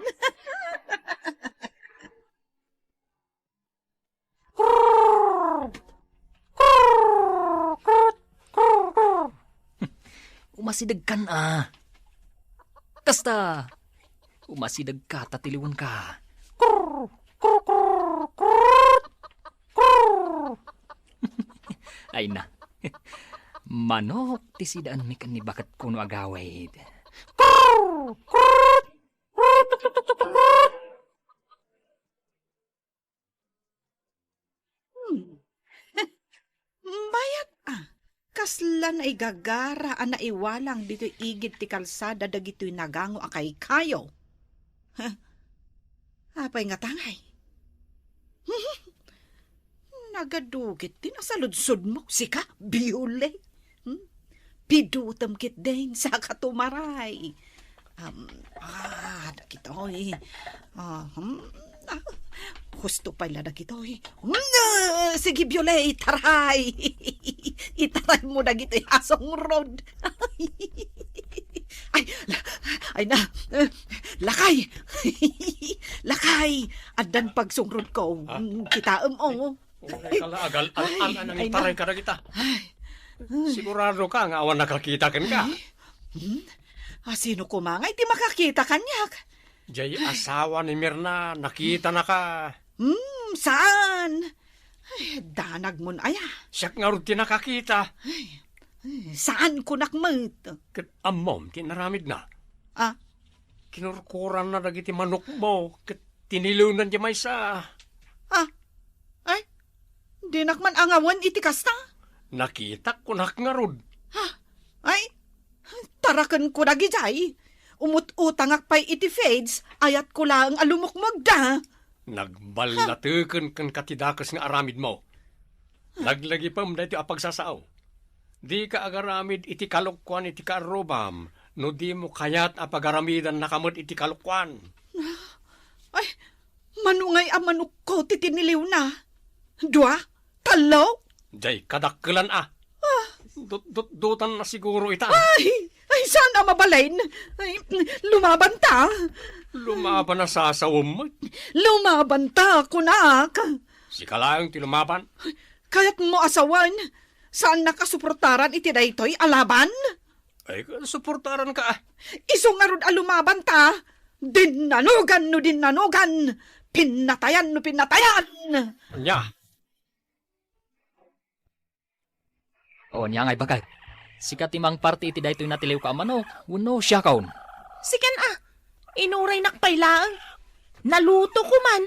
Umasidegkan a. Kasta, umasidegka ta tiliwenka. Ay na. Manok ti sidaenmi ken ni baketko no agawid. Hmm. Mayat a, kasla naigagara a naiwalang ditoy igid ti kalsada dagitoy nagango a kaykayo. Huh? Apay nga tangay? Nagadugit ti nasaludsodmo, sika, Biole. Hmm? Pidutem ketdin, saka tumaray. Um, ah, dagitoy. Ah, hmm, ah, husto pay la dagitoy. Hmm, ah, sige, Biole, itaray. Itaraymo dagitoy a sungrod. Ay, la-, ay na, eh, lakay. Lakay, addan pagsungrodko. Ah. Hmm, kitaem, oh. Uray ka la, agal-, al-, al-, ay, ay, itaray na. Kadagita. Ay. Sigurado ka nga awan nakakita kenka? Ay. Hmm? A, sino koma nga iti makakita kaniak? Jay asawa ni Mirna, nakitanaka. Hmm, saan? Ay, danagmon aya. Siak ngarud ti nakakita. Ay, ay, saan kunak met? Ket ammom ti inaramidna. Ah? Kinurkuranna dagiti manokmo ket tiniliwnan ti maysa. Ah? Ay, dinak man angawen iti kasta. Nakitak kunak ngarud. Ha? Ay, tarakenko dagijay. Umut-utangak pay iti feeds, ayatko laeng a lumukmegda. Nagballateken kenka ti dakes nga aramidmo. Laglagipem daytoy a pagsasao. Dika agaramid iti kalokuan iti kaarrubam no dimo kayat a pagaramidannaka met iti kalokuan. Ay, mano ngay a manokko ti tiniliwna? Dua? Tallo? Jay kadakkelan a. Ah. Dut-, dut-, dutan na siguro ita. Ay! Ay, saan a mabalin? Ay, lumaban ta. Lumaban a sasawem met. Lumaban ta, kunak. Sika laeng ti lumaban. Kayatmo a sawen, saannak a suportaran iti daytoy a laban? Ay, suportaranka. Isu ngarud a lumaban ta. Dinnanugan no dinnanugan. Pinnatayan no pinnatayan. Ania? O, ania ngay baket? Sika ti mangparti iti daytoy natiliwko a manok, wenno siakon? Sikan a, inuraynak pay laeng. Nalutoko man.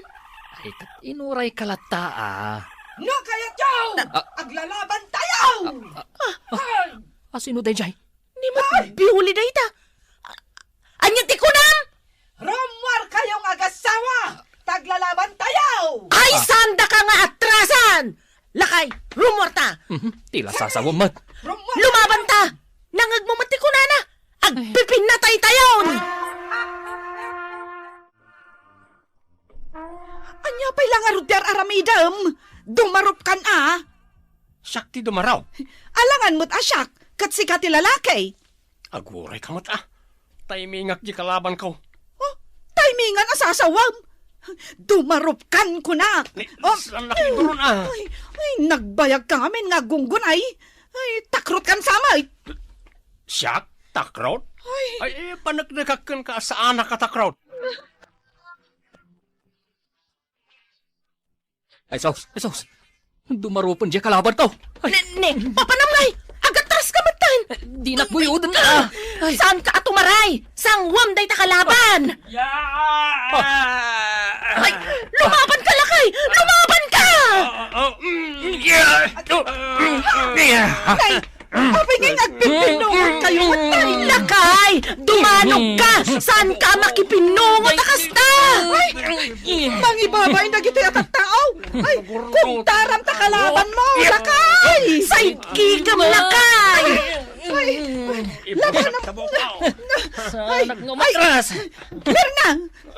Ay, ket inurayka latta a. No kayatyo, ah, aglalaban tayo! Ah, ah, ah, ah. Asino dayjay? Ni met biuli dayta. A-, ania ti kunam? Rummuar kayo nga agasawa! Taglalaban tayo! Ay, ah, saan daka nga atrasan! Lakay, rummuarta! Mhm, ti la sasawem met. Rummuarta! Lumabanta! Nangngegmo met ti kunana, agpipinnataytayon! Ania pay la ngarud ti ar-aramidem? Dumarupkan a! Siak ti dumarup. Alangan met a siak, ket sika ti lalaki. Agurayka met a. Taymingak di kalabanko. Oh, taymingan a sasawem. Dumarupkan kunak. Ni, oh, saan na kayo doon, ah? Ay, ay, nagbayag ka ngamin nga gunggunay. Ay, takrot kan samay. Siak? Takrot? Ay. Ay, eh, panagdagak ken ka saan a katakrot. Ay, sus, ay, sus. Dumarupen diay kalabanko. Ay. Ne, ne, papanam ngay! Agatras ka met ten! Eh, dinak buyoden, ah! Ay. Saan ka a tumaray? Sangwam dayta kalaban! Ya! Ay, lumaban ka, lakay! Lumaban ka! Ah, ah, mm, ya! Ay, apay ngay nga agpipinungot kayo? Ay, lakay! Dumanog ka! Saan ka makipinnungot a kasta? Ay, mangibabain dagiti a tattao! Ay, kuntaram ta kalaban mo, lakay! Sidekick-em, lakay! Ay, ay, labanam. Ay, saan nga ay, umatras? Mirna,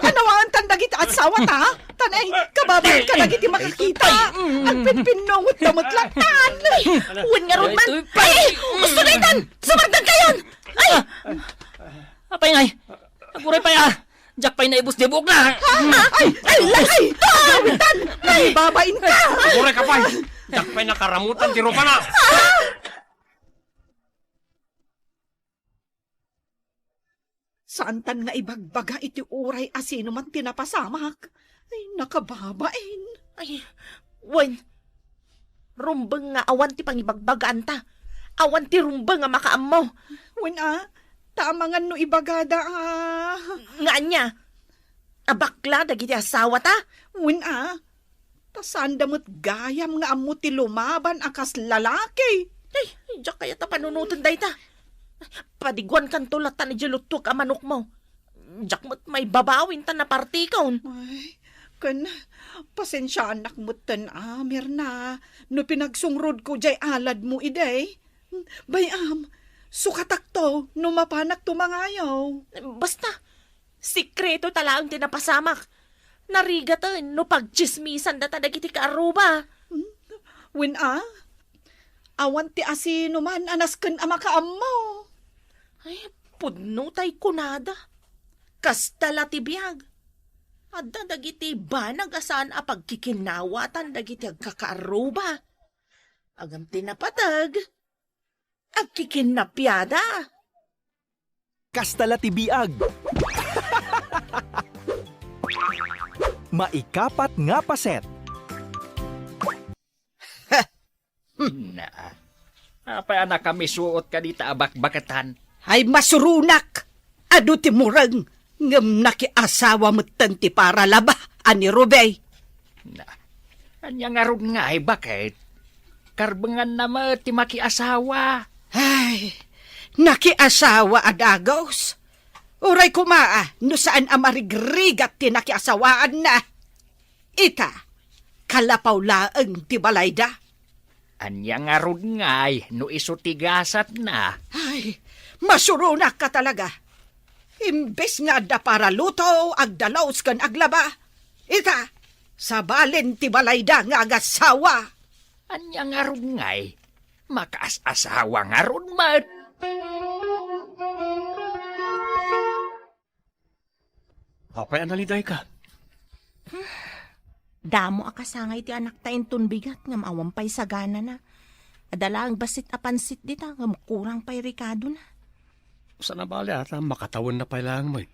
anawaantan dagiti asawa ta? Tan ay, kababain ka dagiti makakita. Agpipinungot da met latta. Wen ngarud man. Ay, gusto na itan! Sumardan kayon! Ay! Apay ngay? Aguray pay a. Diak pay naibus ti buokna. Ay, ay, ay, ay! Kawitan! Ay, babain ka! Aguray ka pay. Diak pay nakaramutan ti rupana. Saantan nga ibagbaga iti uray a sino man ti napasamak. Ay, nakababain. Ay, wen, rumbeng nga awan ti pangibagbagaanta. Awan ti rumbeng a makaammo. Wen a, ta amangan no ibagada a. Nga ania? A bakla dagiti asawata? Wen a, ta saanda met gayam nga ammo ti lumaban a kas lalaki. Ay, diak kayat a panunoten dayta. Padiguankanto latta idiay luttuek a manokmo. Diak met maibabawin ta napartikon. Ay, ken pasensiaanak metten a, Mirna, no pinagsungrotko diay aladmo idi. Bay-am, sukatakto no mapanakto mangayo. Basta, sekreto ta laeng ti napasamak. Narigaten no pagtsismisandata dagiti kaarruba. Hmm? Wen a, awan ti asinoman a nasken a makaammo. Ay, pudno tay kunada. Kasta la ti biag. Adda dagiti banag a saan a pagkikinawatan dagiti agkakaarruba. Ngem ti napateg, agkikinnapiada. Kasta la ti biag. Maikapat nga paset. Na, apay a nakamisuot kadita a bakbaketan? Ay, masuronak! Adu ti mureng, ngem nakiasawa metten ti paralaba a ni Rubey. Na, ania ngarud ngay, baket? Karbenganna met ti makiasawa. Ay, nakiasawa a dagus. Uray koma a no saan a marigrigat ti nakiasawaanna. Ita, kalapaw laeng ti balayda. Ania ngarud ngay no isu ti gasatna? Ay, masuronak ka talaga. Imbes nga adda para luto, agdalus ken aglaba. Ita, sabalen ti balayda nga agasawa. Ania ngarud ngay? Makaas-asawa ngarud met. Apay a nalidayka? Damo a kasangay ti anakta inton bigat ngem awan pay saganana. Adda laeng bassit a pansit dita ngem kurang pay rikadona. Saan a bale a ta makatawenna pay laeng met.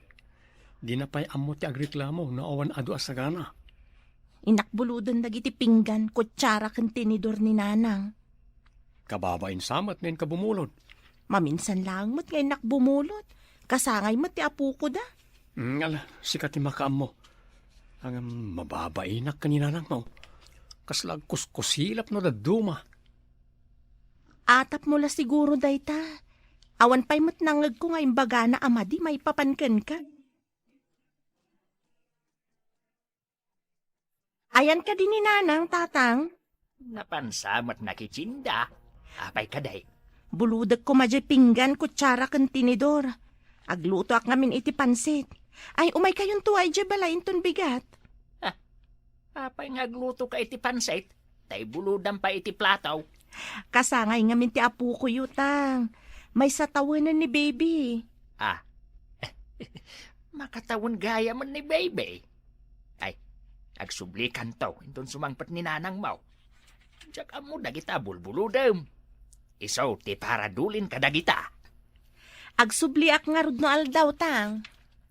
Dina pay ammo ti agreklamo no awan adu a sagana. Inakbuloden dagiti pinggan, kutsara ken tinidor ni Nanang. Kababain sa met nga inka bumulod. Maminsan laeng met nga innak bumulod. Kasangay met ti apoko da. Mm, ala, sika ti makaammo. Ngem mababainak ken ni Nanangmo. Kasla agkuskusilap no dadduma. Atapmo la siguro dayta. Awan pay met nangngegko nga imbagana a madi maipapan kenka. Ayan kadi ni Nanang, Tatang? Napansa met nakitsinda. Apay kadi? Bulodek koma jay pinggan, kutsara ken tinidor. Aglutoak ngamin iti pansit. Ay, umaykayonto ay jay balay inton bigat. Ah, apay nga aglutoka iti pansit? Tay bulodam pay iti plato. Kasangay ngamin ti apokoyo, Tang. Maysa tawenan ni Baby. Ah, makatawen gayamen ni Baby. Ay, agsublikanto inton sumangpet ni nanangmo. Diak ammo dagita bulbulodem. Isu ti paradulin kadagita. Agsubliak ngarud no aldaw, Tang.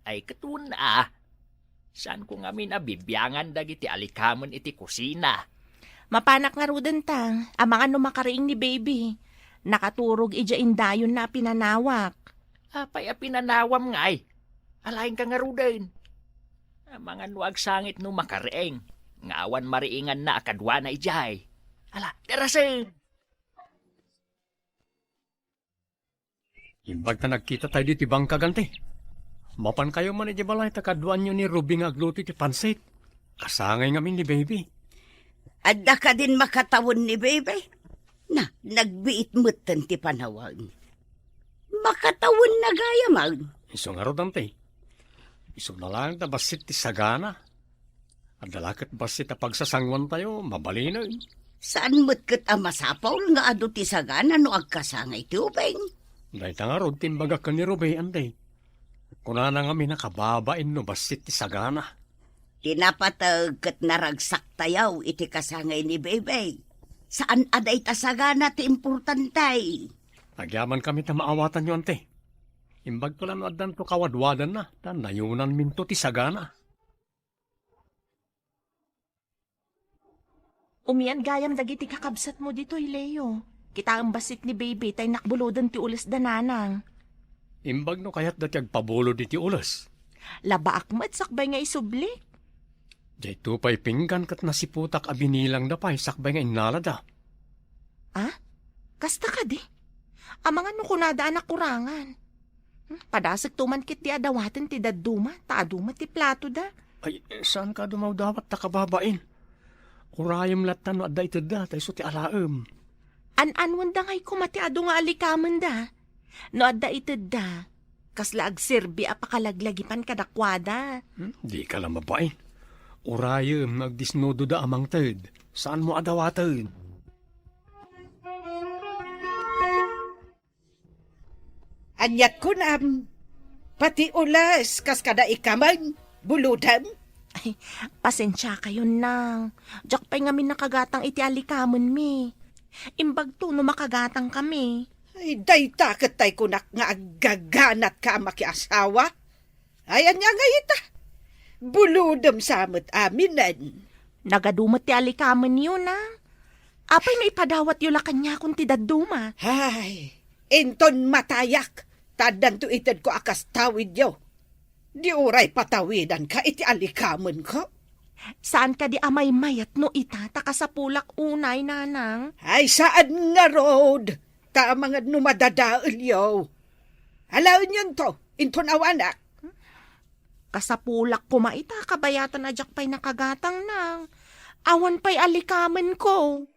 Ay, ket wen a. Saanko ngamin a bibiangan dagiti alikamen iti kusina. Mapanak ngaruden, Tang, amangan no makariing ni Baby. Nakaturog idiay indayonna a pinanawak. Apay a pinanawam ngay? Alaenka ngaruden. Amangan no agsangit no makariing, nga awan mariinganna a kaduana idiay. Ala, darasen! Imbag ta nagkitatayo ditoy bangkag, anti. Mapankayo man idiay balay ta kaduaanyo ni Ruby nga agluto iti pansit. Kasangay ngamin ni Baby. Adda kadin makatawen ni Baby? Na, nagbiit metten ti panawen. Makatawen na gayamen. Isu ngarud, anti. Isuna laeng ta bassit ti sagana. Adda la ket bassit a pagsasangoantayo, mabalinen. Saan met ket a masapul nga adu ti sagana no agkasangay ti ubing? Dayta ngarud ti imbagak ken ni Ruby, anti. Kunana ngamin a kababain no bassit ti sagana. Ti napateg ket naragsaktayo iti kasangay ni Baby. Saan a dayta sagana ti importante. Agyamankami ta maawatanyo, anti. Imbagto la no addanto kawadwadanna, ta nayonanminto ti sagana. Umian gayam dagiti kakabsatmo ditoy, Leo. Kitaem bassit ni Baby tay nakbuloden ti ulesda, nanang. Imbag no kayatda ti agpabulod iti ules. Labaak met sakbay nga isublik. Daytoy pay pinggan ket nasiputak a binilangda pay sakbay nga innalada. Ah? Kasta kadi? Amangan no kunada a nakurangan. Hmm, padasekto man ketdi a dawaten ti dadduma, ta adu met ti platoda. Ay, saan ka dumawdawat ta kababain? Urayem latta no adda itedda, ta isu ti alaem. An-anwenda ngay koma ti adu nga alikamenda. No adda itedda, kasla agserbi a pakalaglagipan kadakuada. Hmm, di ka la mabain. Urayem no agdisnudoda a mangted, saanmo a dawaten. Aniat kunam, pati ules kas kada ikamen, bulodem? Ay, pasensiakayon, nang. Diak pay ngamin nakagatang iti alikamenmi. Imbagto no makagatangkami. Ay, dayta ket tay kunak nga aggaganatka a makiasawa. Ay, ania ngay ita? Bulodem sa met aminen. Nagadu met ti alikamenyo, nang. Apay no ipadawatyo la kaniakon ti dadduma? Ay, inton matayak, ta addanto itedko a kas tawidyo. Di uray patawidanka iti alikamenko? Saan kadi a maymayat no ita ta kasapulak unay, nanang? Ay, saan ngarud, ta amangan no madadaelyo. Alaenyonto, inton awanak. Kasapulak koma ita, kabayatan a diak pay nakagatang, nang. Awan pay alikamenko.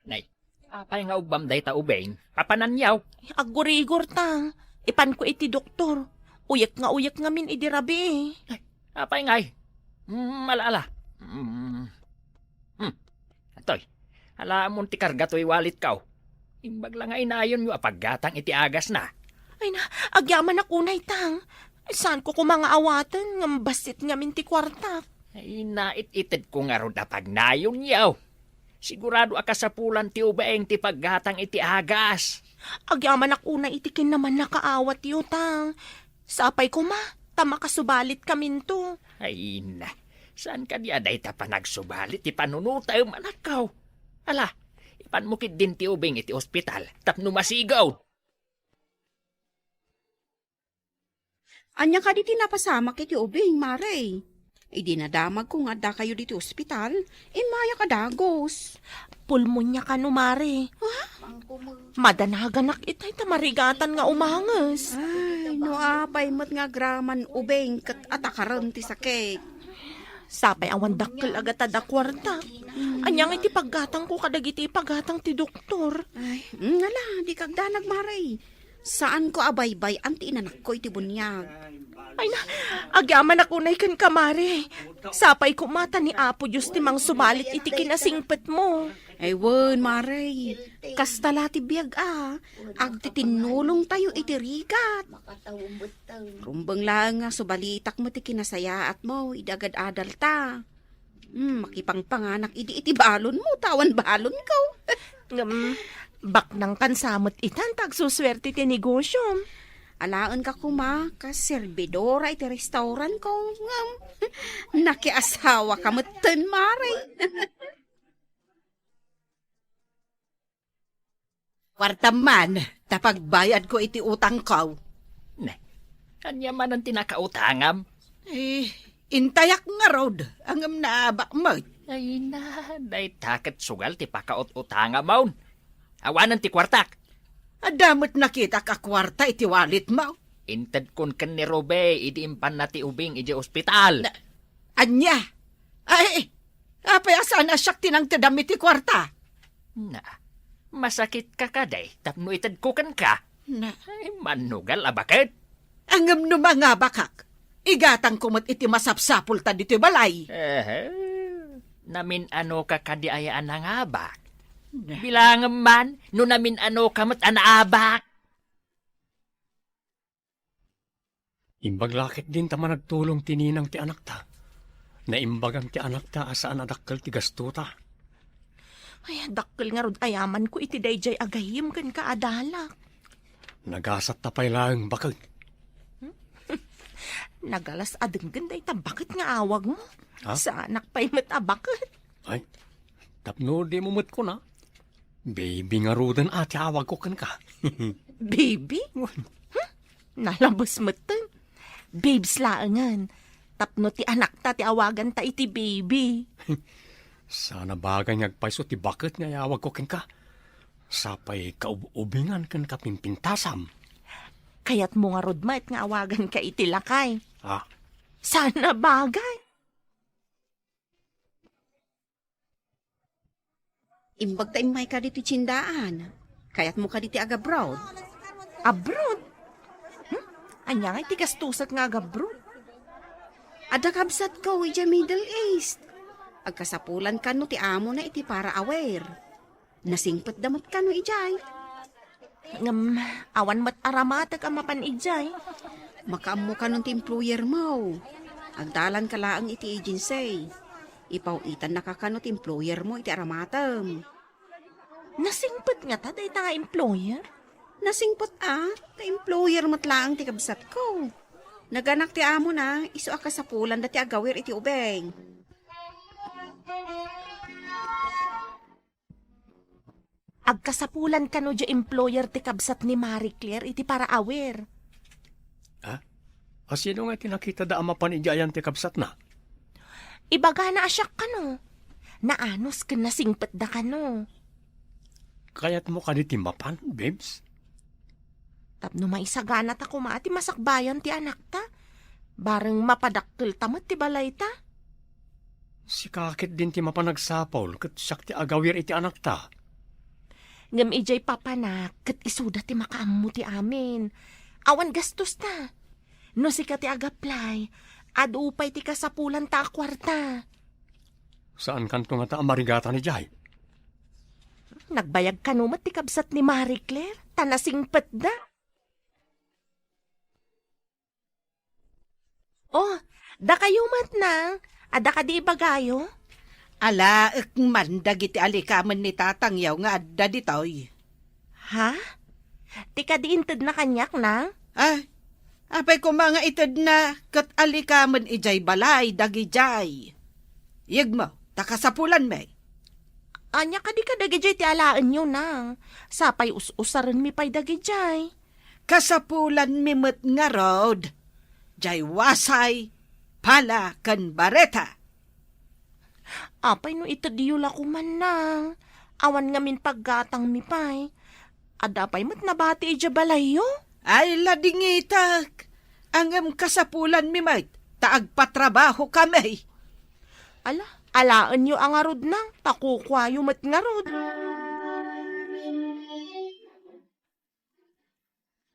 Nay, apay nga ubbam dayta ubing? Papananyaw? Aggurigor ta. Ipanko iti doktor. Uyek nga uyek ngamin idi rabii. Ay, apay ngay? Mm, ala, ala. Mm. Hmm. Atoy, alaamon ti karga toy walitko. Imbag la nga inayonyo a paggatang iti agasna. Ay na, agyamanak unay, tang. Saanko koma nga awaten, ngem bassit ngamin ti kuartak. Ay, nait-itedko ngarud a pagnayonyo. Sigurado a kasapulan ti ubing ti paggatang iti agas. Agyamanak unay iti kinamannakaawatyo, tang. Sapay koma, ta makasubalitkaminto. Ay, na. Saan kadi a dayta panagsubalit ti panunotem, anakko? Ala, ipanmo ketdin ti ubing iti ospital tapno masigaw. Ania kadi ti napasamak iti ubing, Mare? Idi nadamagko nga addakayo ditoy ospital, immayak a dagus. Pulmonia kano, Mare. Ha? Madanaganak itay ta marigatan nga umanges. Ay, no apay met nga agraman ubing ket atakaren ti sakit. Sapay awan dakkel a gatada kuarta. Ania nga iti paggatangko kadagiti ipagatang ti doktor? Ay, mm, ala, di kagdanag, Mare. Saanko a baybay-an ti inanakko iti buniag. Ay na, agyamanak unay kenka, Mare. Sapay koma ta ni Apo Dios ti mangsubalit iti kinasingpetmo. Ay wen, Mare. Kasta la ti biag a. Agtitinnulongtayo iti rigat. Rumbeng laeng nga subalitak met ti kinasayaatmo idi agad-adalta. Hmm, makipangpanganak idi iti balonmo, ta awan balonko. Ngem, baknangkan sa met itan ta agsusuerte ti negosiom. Alaenka koma kas serbidora iti restaurantko, ngem nakiasawaka metten, Mare. Kuartam man, ta pagbayadko iti utangko. Ne, ania manen ti nakautangam? Eh, intayak ngarud, ngem naabak met. Ay na, dayta ket sugal ti pakaut-utangamon. Awanen ti kuartak. Adda met nakitak a kuarta iti walletmo. Intedkon ken ni Ruby idi impanna ti ubing idiay ospital. Na, ania? Ay, apay a saan a siak ti nangtedam iti kuarta? Na, masakitka kadi tapno itedko kenka? Na. Ay, manugal a baket. Ngem no mangabakak, igatangko met iti masapsapulta ditoy balay. Ehe. Namin-anoka kadi aya a nangabak? Na. Bilangem man no namin-anoka met a naabak. Imbag la ketdin ta managtulong ti ninang ti anakta. Naimbagan ti anakta a saan a dakkel ti gastota. Ay, dakkel ngarud a yamanko iti daydiay a gayyem kenka a dalak. Nagasatta pay laeng baket. Nagalas a denggen dayta baket nga awagmo. Ha? Saanak pay met a baket. Ay, tapno dimo met kuna, baby ngaruden a ti awagko kenka. Baby? Wen. Hmm? Nalabes metten. Babes laengen. Tapno ti anakta ti awaganta iti baby. Saan a bagay nga agpayso ti baket nga iyawagko kenka. Sapay kaub-ubingan ken kapimpintasam. Kayatmo ngarud met nga awaganka iti lakay. Ah. Saan a bagay. Imbag ta immayka ditoy tiendaan. Kayatmo kadi ti agabroad? Abroad? Hmm? Ania nga iti gastusak nga agabroad? Adda kabsatko idiay Middle East. Agkasapulan kano ti amona iti para-aware. Nasingpetda met kano idiay. Ngem, awan met aramatek a mapan idiay. Makaammo kanon ti employer mo. Agdalanka laeng iti agency. Ipaw-itannaka kano ti employer mo iti aramatem. Nasingpet ngata dayta nga employer? Nasingpet a, ta employer met laeng ti kabsatko. Naganak ti amona, isu a kasapulanda ti agawir iti ubing. Agkasapulan kano diay employer ti kabsat ni Marie Claire iti para-aware. Ha? A, sino nga ti nakitada a mapan idiay ayan ti kabsatna? Ibagana a siak kano. Naanus ken nasingpetda kano. Kayatmo kadi ti mapan, babes? Tapno maisaganata koma ti masakbayan ti anakta, bareng mapadakkelta met ti balayta. Sika ketdin ti mapan agsapul ket siak ti agawir iti anakta. Ngem idiay papanak ket isuda ti makaammo ti amin. Awan gastosta. No sika ti agaplay, adu pay ti kasapulanta a kuarta. Saankanto ngata a marigatan idiay? Nagbayag kano met ti kabsat ni Marie Claire, ta nasingpetda. Oh, dakayo met, Nang. Adda kadi ibagayo? Alaek man dagiti alikamen ni tatangyo nga adda ditoy. Ha? Ti kadi intedna kaniak, Nang? Ah, apay koma nga itedna ket alikamen idiay balay dagidiay? Yegmo, ta kasapulanmi. Ania kadi kadagidiay ti alaenyo, Nang? Sapay us-usarenmi pay dagidiay. Kasapulanmi met ngarud, diay wasay, pala, ken bareta. Apay no itedyo la koma, Nang? Awan ngamin paggatangmi pay. Adda pay met nabati idiay balayyo? Ay, ladingitek! Ngem kasapulanmi met, ta agpatrabahokami. Ala, alaenyo a ngarud, Nang, ta kukuayo met ngarud.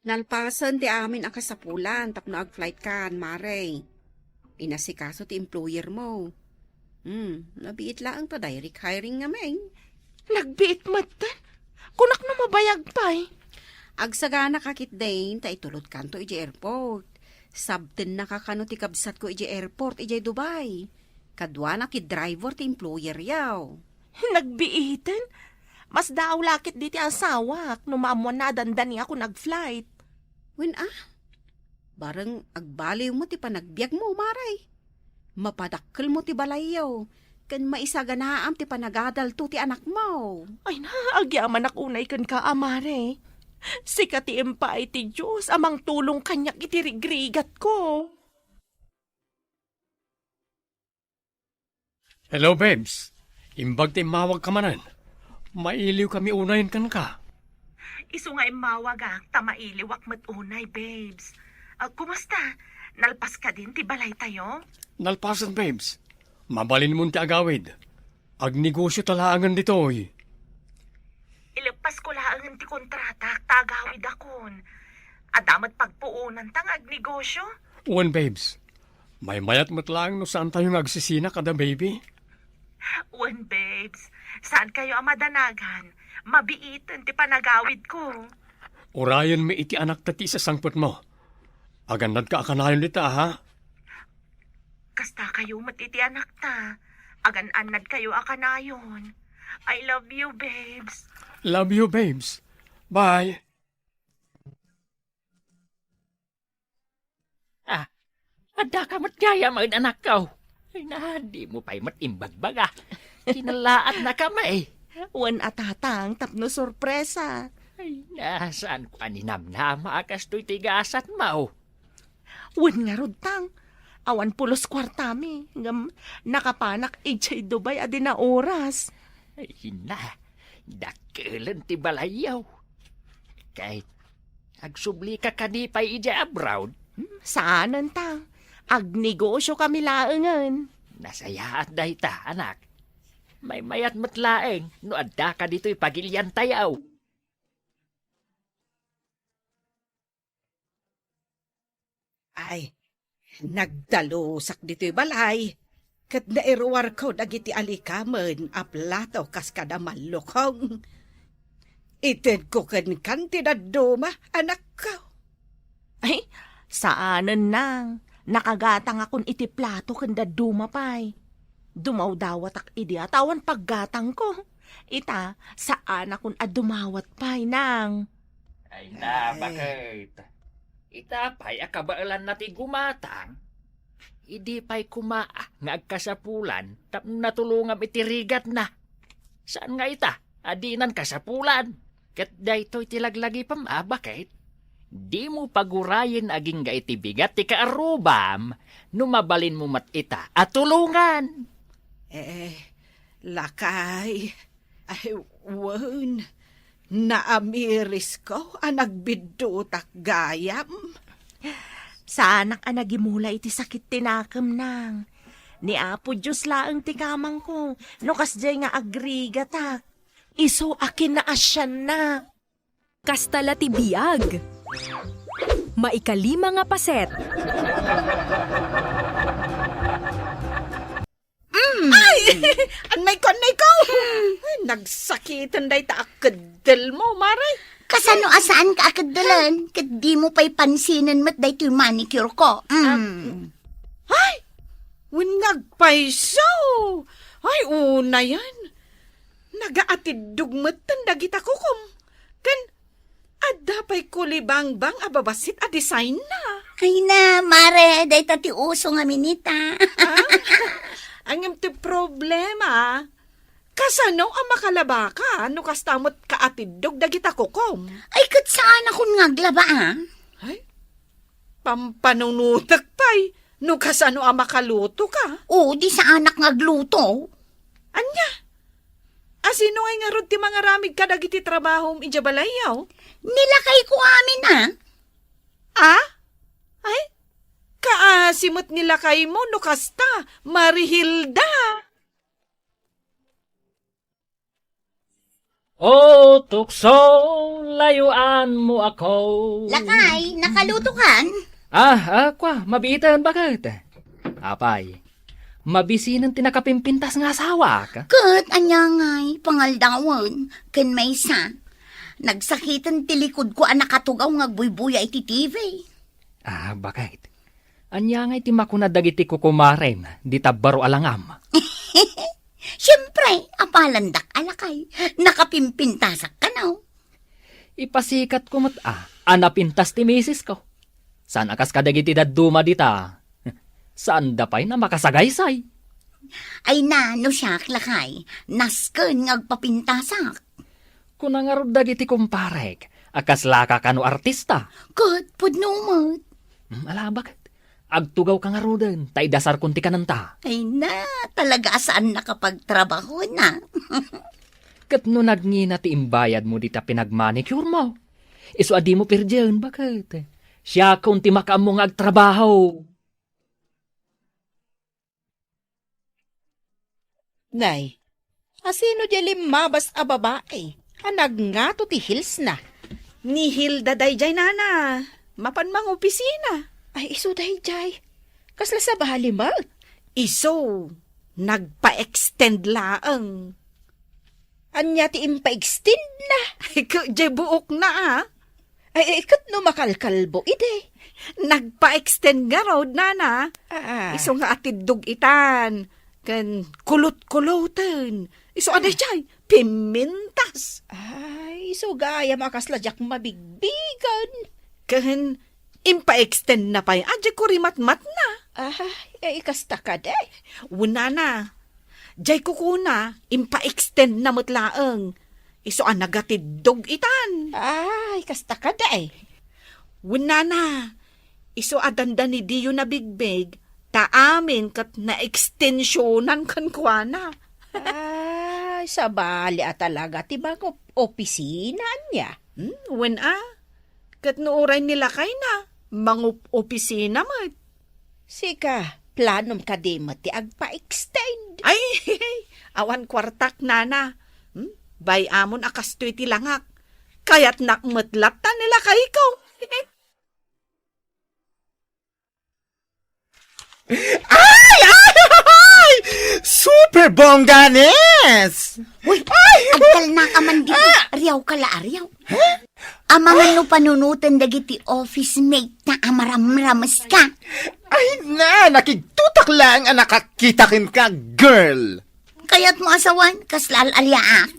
Nalpasen ti amin a kasapulan tapno agflightkan, Mare. Inasikaso ti employermo. Hmm, nabiit laeng ta direct hiring ngamin. Nagbiit metten? Kunak no mabayag pay. Agsaganaka ketdin ta itulodkanto idiay airport. Sabtennaka kano ti kabsatko idiay airport idiay Dubai. Kaduana ti driver ti employeryo. Nagbiiten? Mas daaw la ketdi ti asawak no maammoanna a dandaniakon agflight. Wen a, bareng agbaliwmo ti panagbiagmo, Mare. Mapadakkelmo ti balayyo, ken maisaganaam ti panagadalto ti anakmo. Ay na, agyamanak unay kenka, a Mare. Sika ti impaay ti Dios a mangtulong kaniak iti rigrigatko. Hello, babes. Imbag ti immawagka manen. Mailiwkami unayen kenka. Isu nga immawagak ta mailiwak met unay, babes. Ah, kumusta? Nalpas kadin ti balaytayo? Nalpasen, babes. Mabalinmon ti agawid. Agnegosio ta laengen ditoy. Ileppasko laengen ti kontratak ta agawidakon. Adda met pagpuonanta nga agnegosio? Wen, babes. Maymayat met laeng no saantayo nga agsisina kada baby. Wen, babes. Saankayo a madanagan. Mabiiten ti panagawidko. Urayenmi iti anakta ti isasangpetmo. Agannadka a kanayon dita, ha? Kastakayo met iti anakta. Agan-annadkayo a kanayon. I love you, babes. Love you, babes. Bye. Ah, addaka met gayam, anakko. Ay na, dimo pay met imbagbaga. Kinalaatnakami. Wen a, Tatang, tapno sorpresa. Ay na, saanko a ninamnama a kastoy ti gasatmo. Wen ngarud, Tang, awan pulos kuartami, ngem nakapanak idiay Dubai a dina oras. Ay na, dakkelen ti balayyo. Ket agsublika kadi pay idiay abroad? Hmm, saanen, Tang. Agnegosiokami laengen. Nasayaat dayta, anak. Maymayat met laeng no addaka ditoy pagiliantayo. Ay, nagdalusak ditoy balay, ket nairuarko dagiti alikamen a plato kas kada mallukong. Itedko kenkan ti dadduma, anakko. Ay, saanen, Nang. Nakagatangakon iti plato ken dadduma pay. Dumawdawatak idi a ta awan paggatangko. Ita, saanakon a dumawat pay, Nang. Ay na, Ay. Baket. Ita pay a kabaelanna ti gumatang. Idi pay koma nga agkasapulan tapno natulongam iti rigatna. Saan nga ita a dinan kasapulan? Ket daytoy ti laglagipem a baket. Dimo pagurayen agingga iti bigat ti kaarrubam no mabalinmo met ita a tulongan. Eh, lakay, ay, wen, naamirisko a nagbiddutak gayam. Saanak a nagimula iti sakit ti nakem, Nang. Ni Apo Dios laeng ti kamangko, no kasdiay nga agrigatak. Isu a kinaasianna. Kasta la ti biag. Maikalima nga paset. Mm. Ay! Annay ko, annay ko! Ay, nagsakiten dayta a keddelmo, Mare. Kasano a saanka a keddelen? Ket dimo pay pansinen met daytoy manicure ko. Mm. Ay! Wen nga agpayso! Ay, unayen. Nagaatiddog metten dagita kukom. Ken adda pay kulibangbang a babassit a design na. Ay na, Mare, dayta ti uso ngamin ita. Ah? Ngem ti problema, kasano a makalabaka no kasta met kaatiddog dagita kukom? Ay, ket saanakon nga aglaba, a? Ay, pampanunotek pay no kasano a makalutoka. Oo, di saanak nga agluto. Ania? Asino ngay ngarud ti mangaramid kadagiti trabahom idiay balayyo? Ni lakayko amin a. Ah? Ay, kaasi met ni lakaymo no kasta, Marihilda. O tukso, layuanmo ako. Lakay, nakalutokan? Ah, ah, kwa, mabiiten, baket? Apay, mabisinen ti nakapimpintas nga asawak? Ket ania ngay, pangaldawen, ken maysa, nagsakiten ti likudko a nakatugaw nga agbuybuya iti T V. Ah, baket? Ania ngay ti makuna dagiti kukumarem dita baro a langam? Siempre, apalandak a lakay. Nakapimpintasak kano. Ipasikatko met a, a napintas ti misisko. Saan a kas kadagiti dadduma dita. Saanda pay a makasagaysay. Ay na, no siak, lakay, nasken nga agpapintasak. Kuna ngarud dagiti kumparek a kaslaka kano artista. Ket pudno met. Hmm, ala, baket? Agtugawka ngaruden, ta idasarkon ti kanenta. Ay na, talaga a saan nakapagtrabaho na. Ket no nagngina ti imbayadmo dita pinagmanicuremo, isu a dimo pirdien, baket? Siakon ti makaammo nga agtrabaho. Nay, asino diay limmabas a babai a nagngato ti heelsna? Ni Hilda daydiay, nana. Mapan mangopisina. Ay, isu daydiay. Kasla sabali met? Isu, nagpa-extend laeng. Ania ti impa-extendna? Ay, ket diay buokna, a. Ay, ay, ket no makalkalbo idi? Nagpa-extend ngarud, nana. Ah, ah. Isu nga atiddog itan, ken kulot-kuloten. Isu a daydiay, pimintas. Ay, isu gayam a kasla diak mabigbigen. Ken impa-extendna pay a diay kurimatmatna. Ah, ay, kasta kadi. Wen, nana. Diay kukuna, impa-extendna met laeng. Isu a nagatiddog itan. Ay, kasta kadi. Wen, nana, isu a dandani diyo nabigbig, ta amin ket naekstensionan kenkuana. Ay, sabali a talaga ti mangopisina ania? Hmm, wen a. Ket no uray ni lakayna, mangopisina met. Sika, planom kadi met ti agpa-extend? Ay, awan kuartak, nana. Hmm? Bay-amon a kastoy ti langak. Kayatnak met latta ni lakayko. Ay, ay, ay! Super bongga, Nes! Uy, ay! Agtalnaka man dito. Ah! Ariaw ka la, ariaw. Huh? Amangan no panunoten dagiti office mate ta a maramrames ka. Ay na, nakigtutak laeng a nakakita kenka, girl. Kayatmo a sawen, kasla al-aliaak.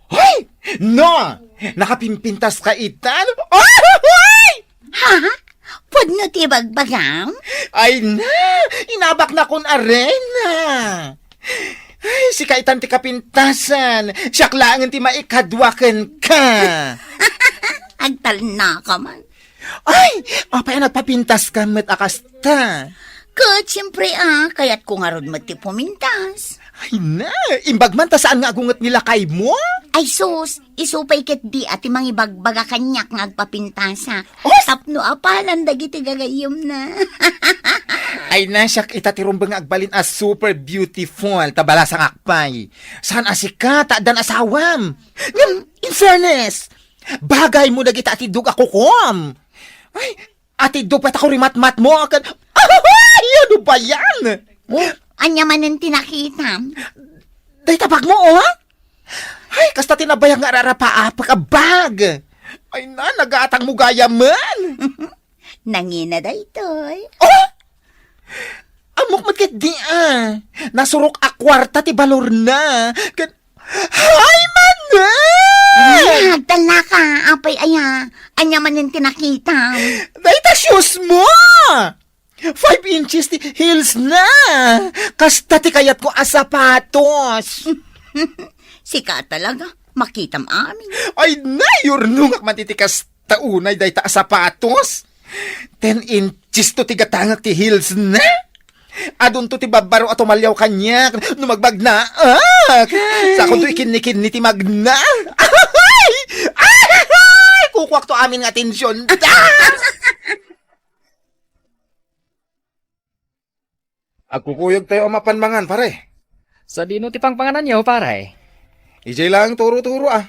Hoy! No! Nakapimpintas ka itan? Oy! Ha? Pudno ti bagbagam? Ay na! Inabaknakon arena! Ay, sika itan ti kapintasan. Siak laengen ti maikadua kenka. Agtalnaka man. Ay, apay a nagpapintas ka met a kasta? Ket, siempre, a, kayatko ngarud met ti pumintas. Ay na, imbag man ta saan nga agunget ni lakaymo? Ay sus, isu pay ketdi a ti mangibagbaga kaniak nga agpapintasa. Oh! Tapno apalan dagiti gagayyemna. Ay na, siak ita ti rumbeng nga agbalin a super beautiful, ta balasangak pay. Saan a sika, ta addan asawam. Ngem, in fairness, bagaymo dagiti atiddog a kukuam. Ay, atiddog pay ta kurimatmatmo ken, ay, ano ba yan? Oh, ania manen ti nakitam? Dayta bagmo, oh? Ay, kasta ti nabayag nga ararapaapek a bag. Ay na, nagatangmo gayamen. Nangina daytoy. Oh! Ammok met ketdi, a. Nasurok a kuarta ti balorna. Ket, ay, manen! Ay, agtalnaka, apay aya. Ania manen ti nakitam? Dayta shoes mo! Five inches ti heels na! Kasta ti kayatko a sapatos! Sika talaga, makitam amin. Ay, nayurnongak man iti kasta unay dayta a sapatos. Ten inches to ti gatangek ti heels na. Adunto ti babbaro a tumaliaw kaniak no magbagnaak. Sakonto ikinni-kinni ti magna. Ay! Ay! Kukuakto amin nga atensiyon. Agkukuyogtayo a mapan mangan, pare. Sadino ti pangpangananyo, pare? Idiay laeng turo-turo, a.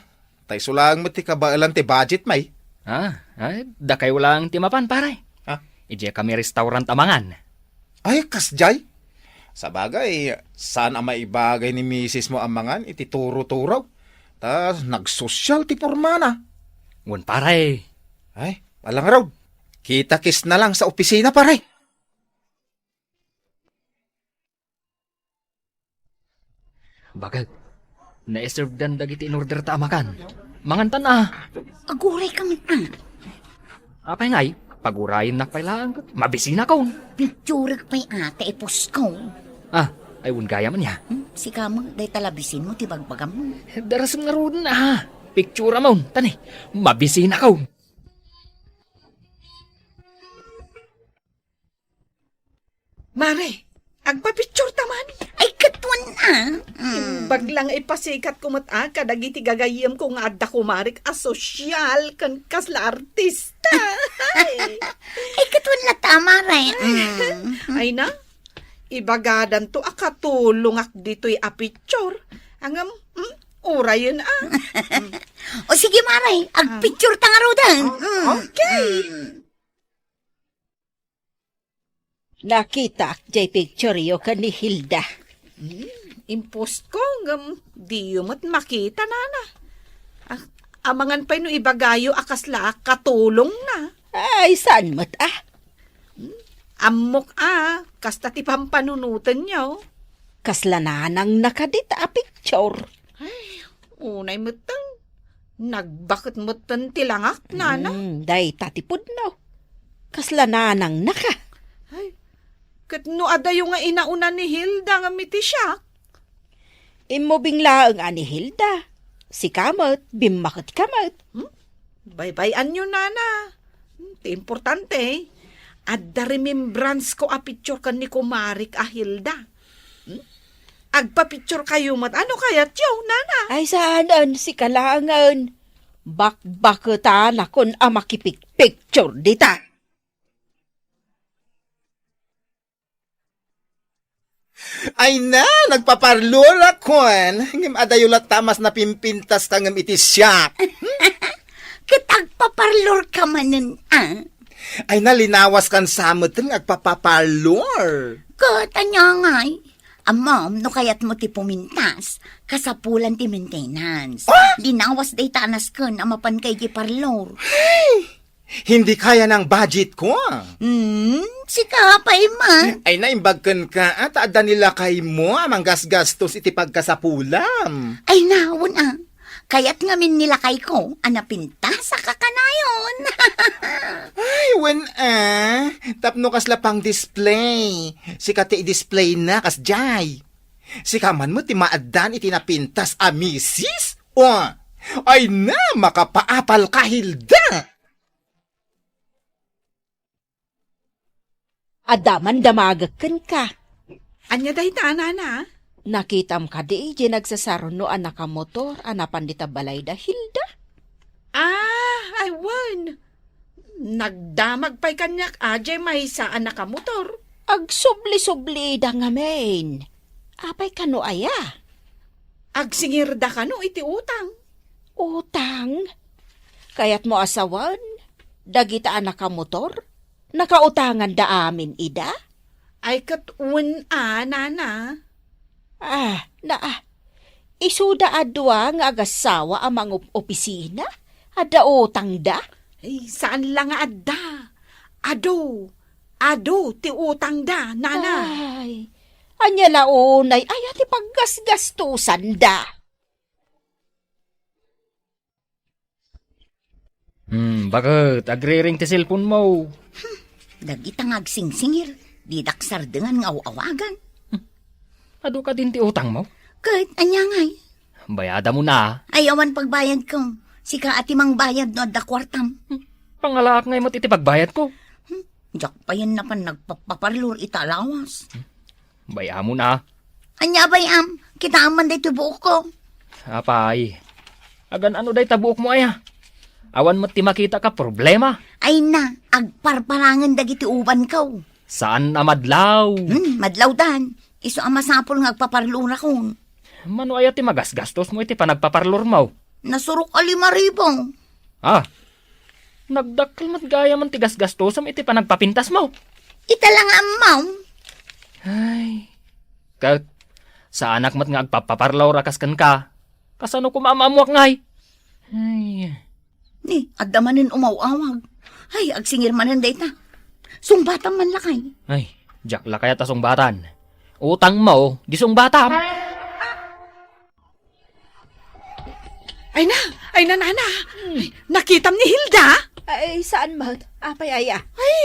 Ta isu laeng met ti kabaelan ti budget, may. Ah, ay, dakayo laeng ti mapan, pare. Ha? Idiay kami restaurant a mangan. Ay, kasdiay? Sabagay, saan a maibagay ni misis mo a mangan iti turo-turo? Ta nagsosyal ti pormana. Wen, pare. Ay, ala ngarud. Kita-kits na lang sa opisina, pare. Bakit? Na-serve dan dagiti in-order ta a makan. Mangantan a. Aguray ka met, a. Apay ngay, pagurayennak pay laeng ket mabisinakon. Picturek pay a ta ipusko. Ah, ay wen gayam ania. Hmm, sika met, dayta la bisinmo ti bagbagam. Darasem ngaruden a. Picturamon, tani, mabisinakon. Mare, agpapicture ta man. Ay, ket wen a. Mm. Imbag lang ipasikatko met a kadagiti gagayyemko nga adda kumarik a sosyal ken kasla artista. Ay. Ay, ket wen latta, mare. Mm. Ay na, ibagadanto a katulongak ditoy a picture. Ngem, mm, urayen a. O sige, mare, agpicture ta ngaruden. Mm. Okay. Mm. Nakitak jay pictureyo ken ni Hilda. Hmm, impostko ngem diyo met makita, nana. Ah, amangan pay no ibagayo a kasla a katulongna. Ay, saan met a? Hmm, ammok a, kasta ti pampanunotenyo. Kasla nanangna kadi ta a picture? Ay, unay metten. Nagbaket metten ti langak, nana. Hmm, dayta ti pudno. Kasla nanangnaka. Ay, ket no adayo nga inauna ni Hilda ngem iti siak? Immubing laeng a ni Hilda. Sika met, bimmaketka met. Hmm? Baybay-anyo, nana. Hmm, ti importante, adda remembransko a picture ken ni kumarik a Hilda. Hmm? Agpapicturekayo met a no kayatyo, nana. Ay, saan, sika laengen. Bakbaketanakon a makipikpicture dita. Ay na, nagpaparlorakon. Ngem adayo latta a mas napimpintaska ngem iti siak. Ket agpaparlorka manen, a? Ay na, linawaskan sa metten nga agpapaparlor. Ket ania ngay? Ammom, no kayatmo ti pumintas, kasapulan ti maintenance. Ah! Linawas dayta a nasken a mapanka idiay parlor. Ay! Hindi kaya ng budget ko. Hmm, sika pay man. Ay, naimbag kenka, a, ta adda ni lakaymo a manggasgastos iti pagkasapulam. Ay, na, wen a. Kayat ngamin ni lakayko a napintas a kakanayon. Ay, wen a. Tapno kasla pang display. Sika ti i-display na, kasjay. Sika man met ti maaddaan iti napintas a misis. O, ay na, makapaapal ka, Hilda. Adda man damagek kenka. Ania dayta, nana? Nakitam kadi idiay nagsasaruno a nakamotor a napan dita balayda, Hilda? Ah, ay wen. Nagdamag pay kaniak a diay maysa a nakamotor. Agsubli-subli ida ngamin. Apay kano aya? Agsingirda kano iti utang. Utang? Kayatmo a sawen, dagita a nakamotor, nakautanganda amin ida? Ay, ket wen a, nana. Ah, na, ah. Isuda a dua nga agassawa a mangup-opisina, adda utangda? Ay, saan la nga adda. Adu, adu ti utangda, nana. Ay, ania la unay aya ti paggasgastosanda? Hmm, bakit? Agriring ti cellphone mo. Hmm, dagita nga agsingsingir, didak sardengan nga aw-awagan. Hmm, adu kadin ti utang mo? Ket, ania ngay? Bayada mo na. Ay, awan pagbayad ko. Sika a ti mangbayad no adda kuartam. Hmm, pangalaak ngay met iti pagbayad ko. Hmm, diak payen napan nagpapaparlor ita lawas. Hmm, Bay-amon a. Ania, bay-am? Kitaem man daytoy buokko. Apay, agan-ano dayta buokmo aya? Awan met ti makitaka problema. Ay na, agparparangen dagiti ubanko. Saan a madlaw. Hmm, madlawdan. Isu a masapul nga agpaparlorakon. Mano aya ti magasgastosmo iti panagpaparlormo? Nasurok a lima ribu. Ah, nagdakkel met gayam ti gasgastosem iti panagpapintasmo. Ita la nga ammom. Ay, ket saanak met nga agpapaparlor a kas kenka. Kasano koma a maammoak ngay? Ay. Ni, adda manen umaw-awag. Ay, agsingir manen dayta. Sungbatam man lakay. Ay, diak lakay a ta sungbatan. Utangmo, di sungbatam. Ay na, ay na, nana. Hmm. Ay, nakitam ni Hilda? Ay, saan met? Apay aya? Ay,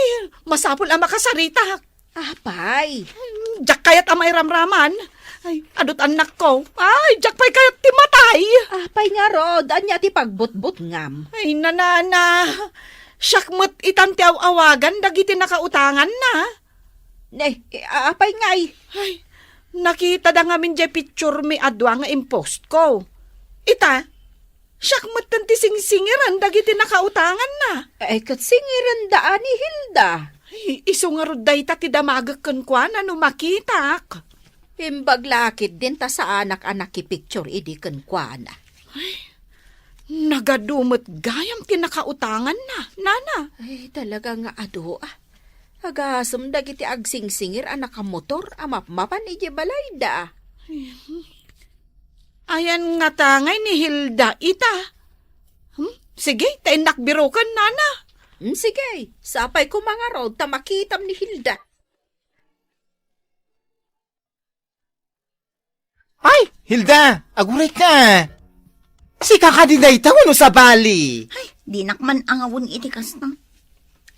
masapul a makasaritak. Apay. Hmm, diak kayat a mairamraman. Ay, adut annakko. Ay, diak pay kayat ti matay. Apay ngarud, ania ti pagbutbutngam? Ay, nanana. Siak met itan ti aw-awagan dagiti nakautanganna. Ne, a-, apay ngay? Ay, nakitada ngamin diay picturemi a dua nga impostko. Ita, siak metten ti singsingiran dagiti nakautanganna. Ay, ket singirenda a ni Hilda. Ay, isu ngarud dayta ti damagek kenkuana no makitak. Imbag la ketdin ta saanak a nakipicture idi kenkuana. Ay, nagadu met gayam ti nakautanganna, nana. Ay, talaga nga adu, a. Agasem dagiti agsingsingir a nakamotor a mapmapan idiay balayda. Ayan ngata ngay ni Hilda ita? Hmm? Sige, ta innak biroken, nana. Hmm, sige, sapay koma ngarud ta makitam ni Hilda. Ay, Hilda, agurayka. Sika kadi dayta wenno sabali? Ay, dinak man angawen iti kasta.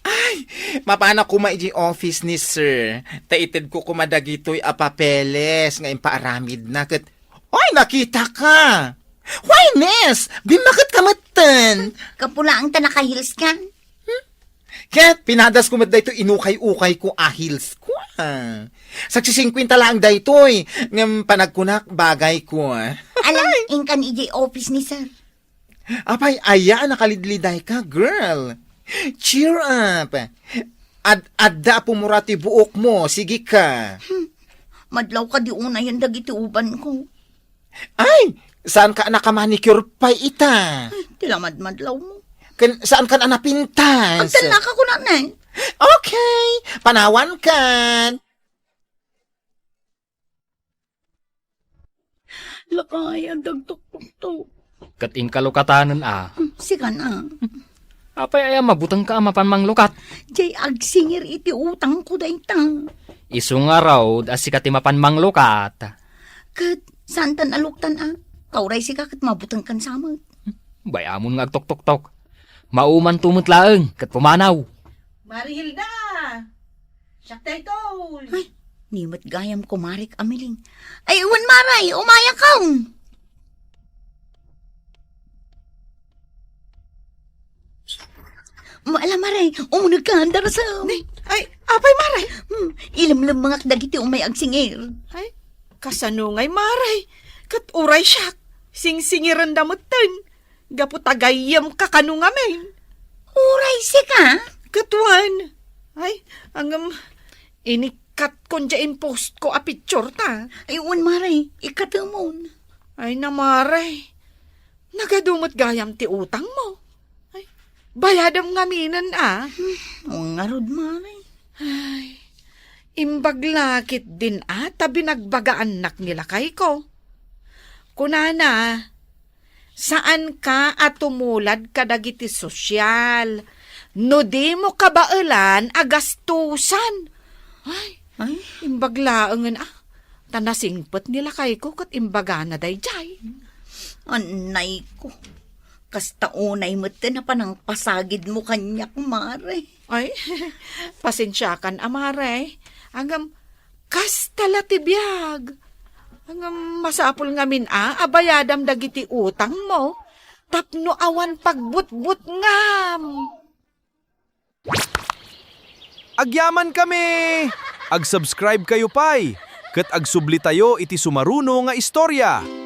Ay, mapanak koma iti office ni sir. Ta itedko koma dagitoy a papeles nga impaaramidna ket, ay, nakitaka. Why, miss? Bimmaket ka metten. Kapulaang ta naka-heels ka. Hmm? Ket pinadasko met daytoy inukay-ukayko a heelsko, a. Sagsisingkuenta laeng daytoy, ngem panagkunak, bagayko. Ala, inkan idiay office ni sir. Apay, aya a nakalidlidayka, girl. Cheer up. Ad-, adda a pumura ti buokmo, sige ka. Hmm. Madlaw kadi unayen dagiti ubanko. Ay, saanka a nakamanicure pay ita? Ay, ti lamadmadlawmo. Ken saankan a napintas? Agtannaka kunana. Okay, panawankan. Lakay, adda agtoktok. Ket inka lukatanen a. Hmm, sikan a. Apay aya mabutengka a mapan manglukat? Diay agsingir iti utangko dayta. Isu ngarud a sika ti mapan manglukat. Ket saantan a luktan a. Ta uray sika ket mabutengkan sa met. Bay-amon nga agtoktoktok. Maumanto met laeng ket pumanaw. Mari Hilda! Siak daytoy. Ay, ni met gayam kumarik a miling. Ay, wen, Mare, umayakon. Ma-, ala, Mare, umunegka, darasem. Ay, ay, apay, Mare? Hmm, ilemlemmengak dagiti umay agsingir. Ay, kasano ngay, Mare? Ket uray siak, singsingirenda metten. Gapu ta gayyemka kano ngamin. Uray sika? Ket wen. Ay, ngem, inikkatkon diay impostko a picture ta. Ay, wen, Mare, ikkatemon. Ay na, Mare. Nagadu met gayam ti utangmo. Ay, bayadem ngaminen a. Hmm, ngarud, Mare. Ay, imbag la ketdin a ta binagbagaannak ni lakayko. Kunana, saanka a tumulad kadagiti sosyal no dimo kabaelan a gastusan. Ay, ay, imbag laengen a. Ta nasingpet ni lakayko ket imbagana daydiay. Annayko. Kasta unay met ti napanangpasagidmo kaniak, Mare. Ay, pasensiakan a, Mare. Ngem, kasta la ti biag. Ngem, masapul ngamin a, a bayadam dagiti utangmo. Tapno awan pagbutbutngam. Agyaman kami! Ag-subscribe kayo pay! ket agsublitayo iti sumaruno nga istorya.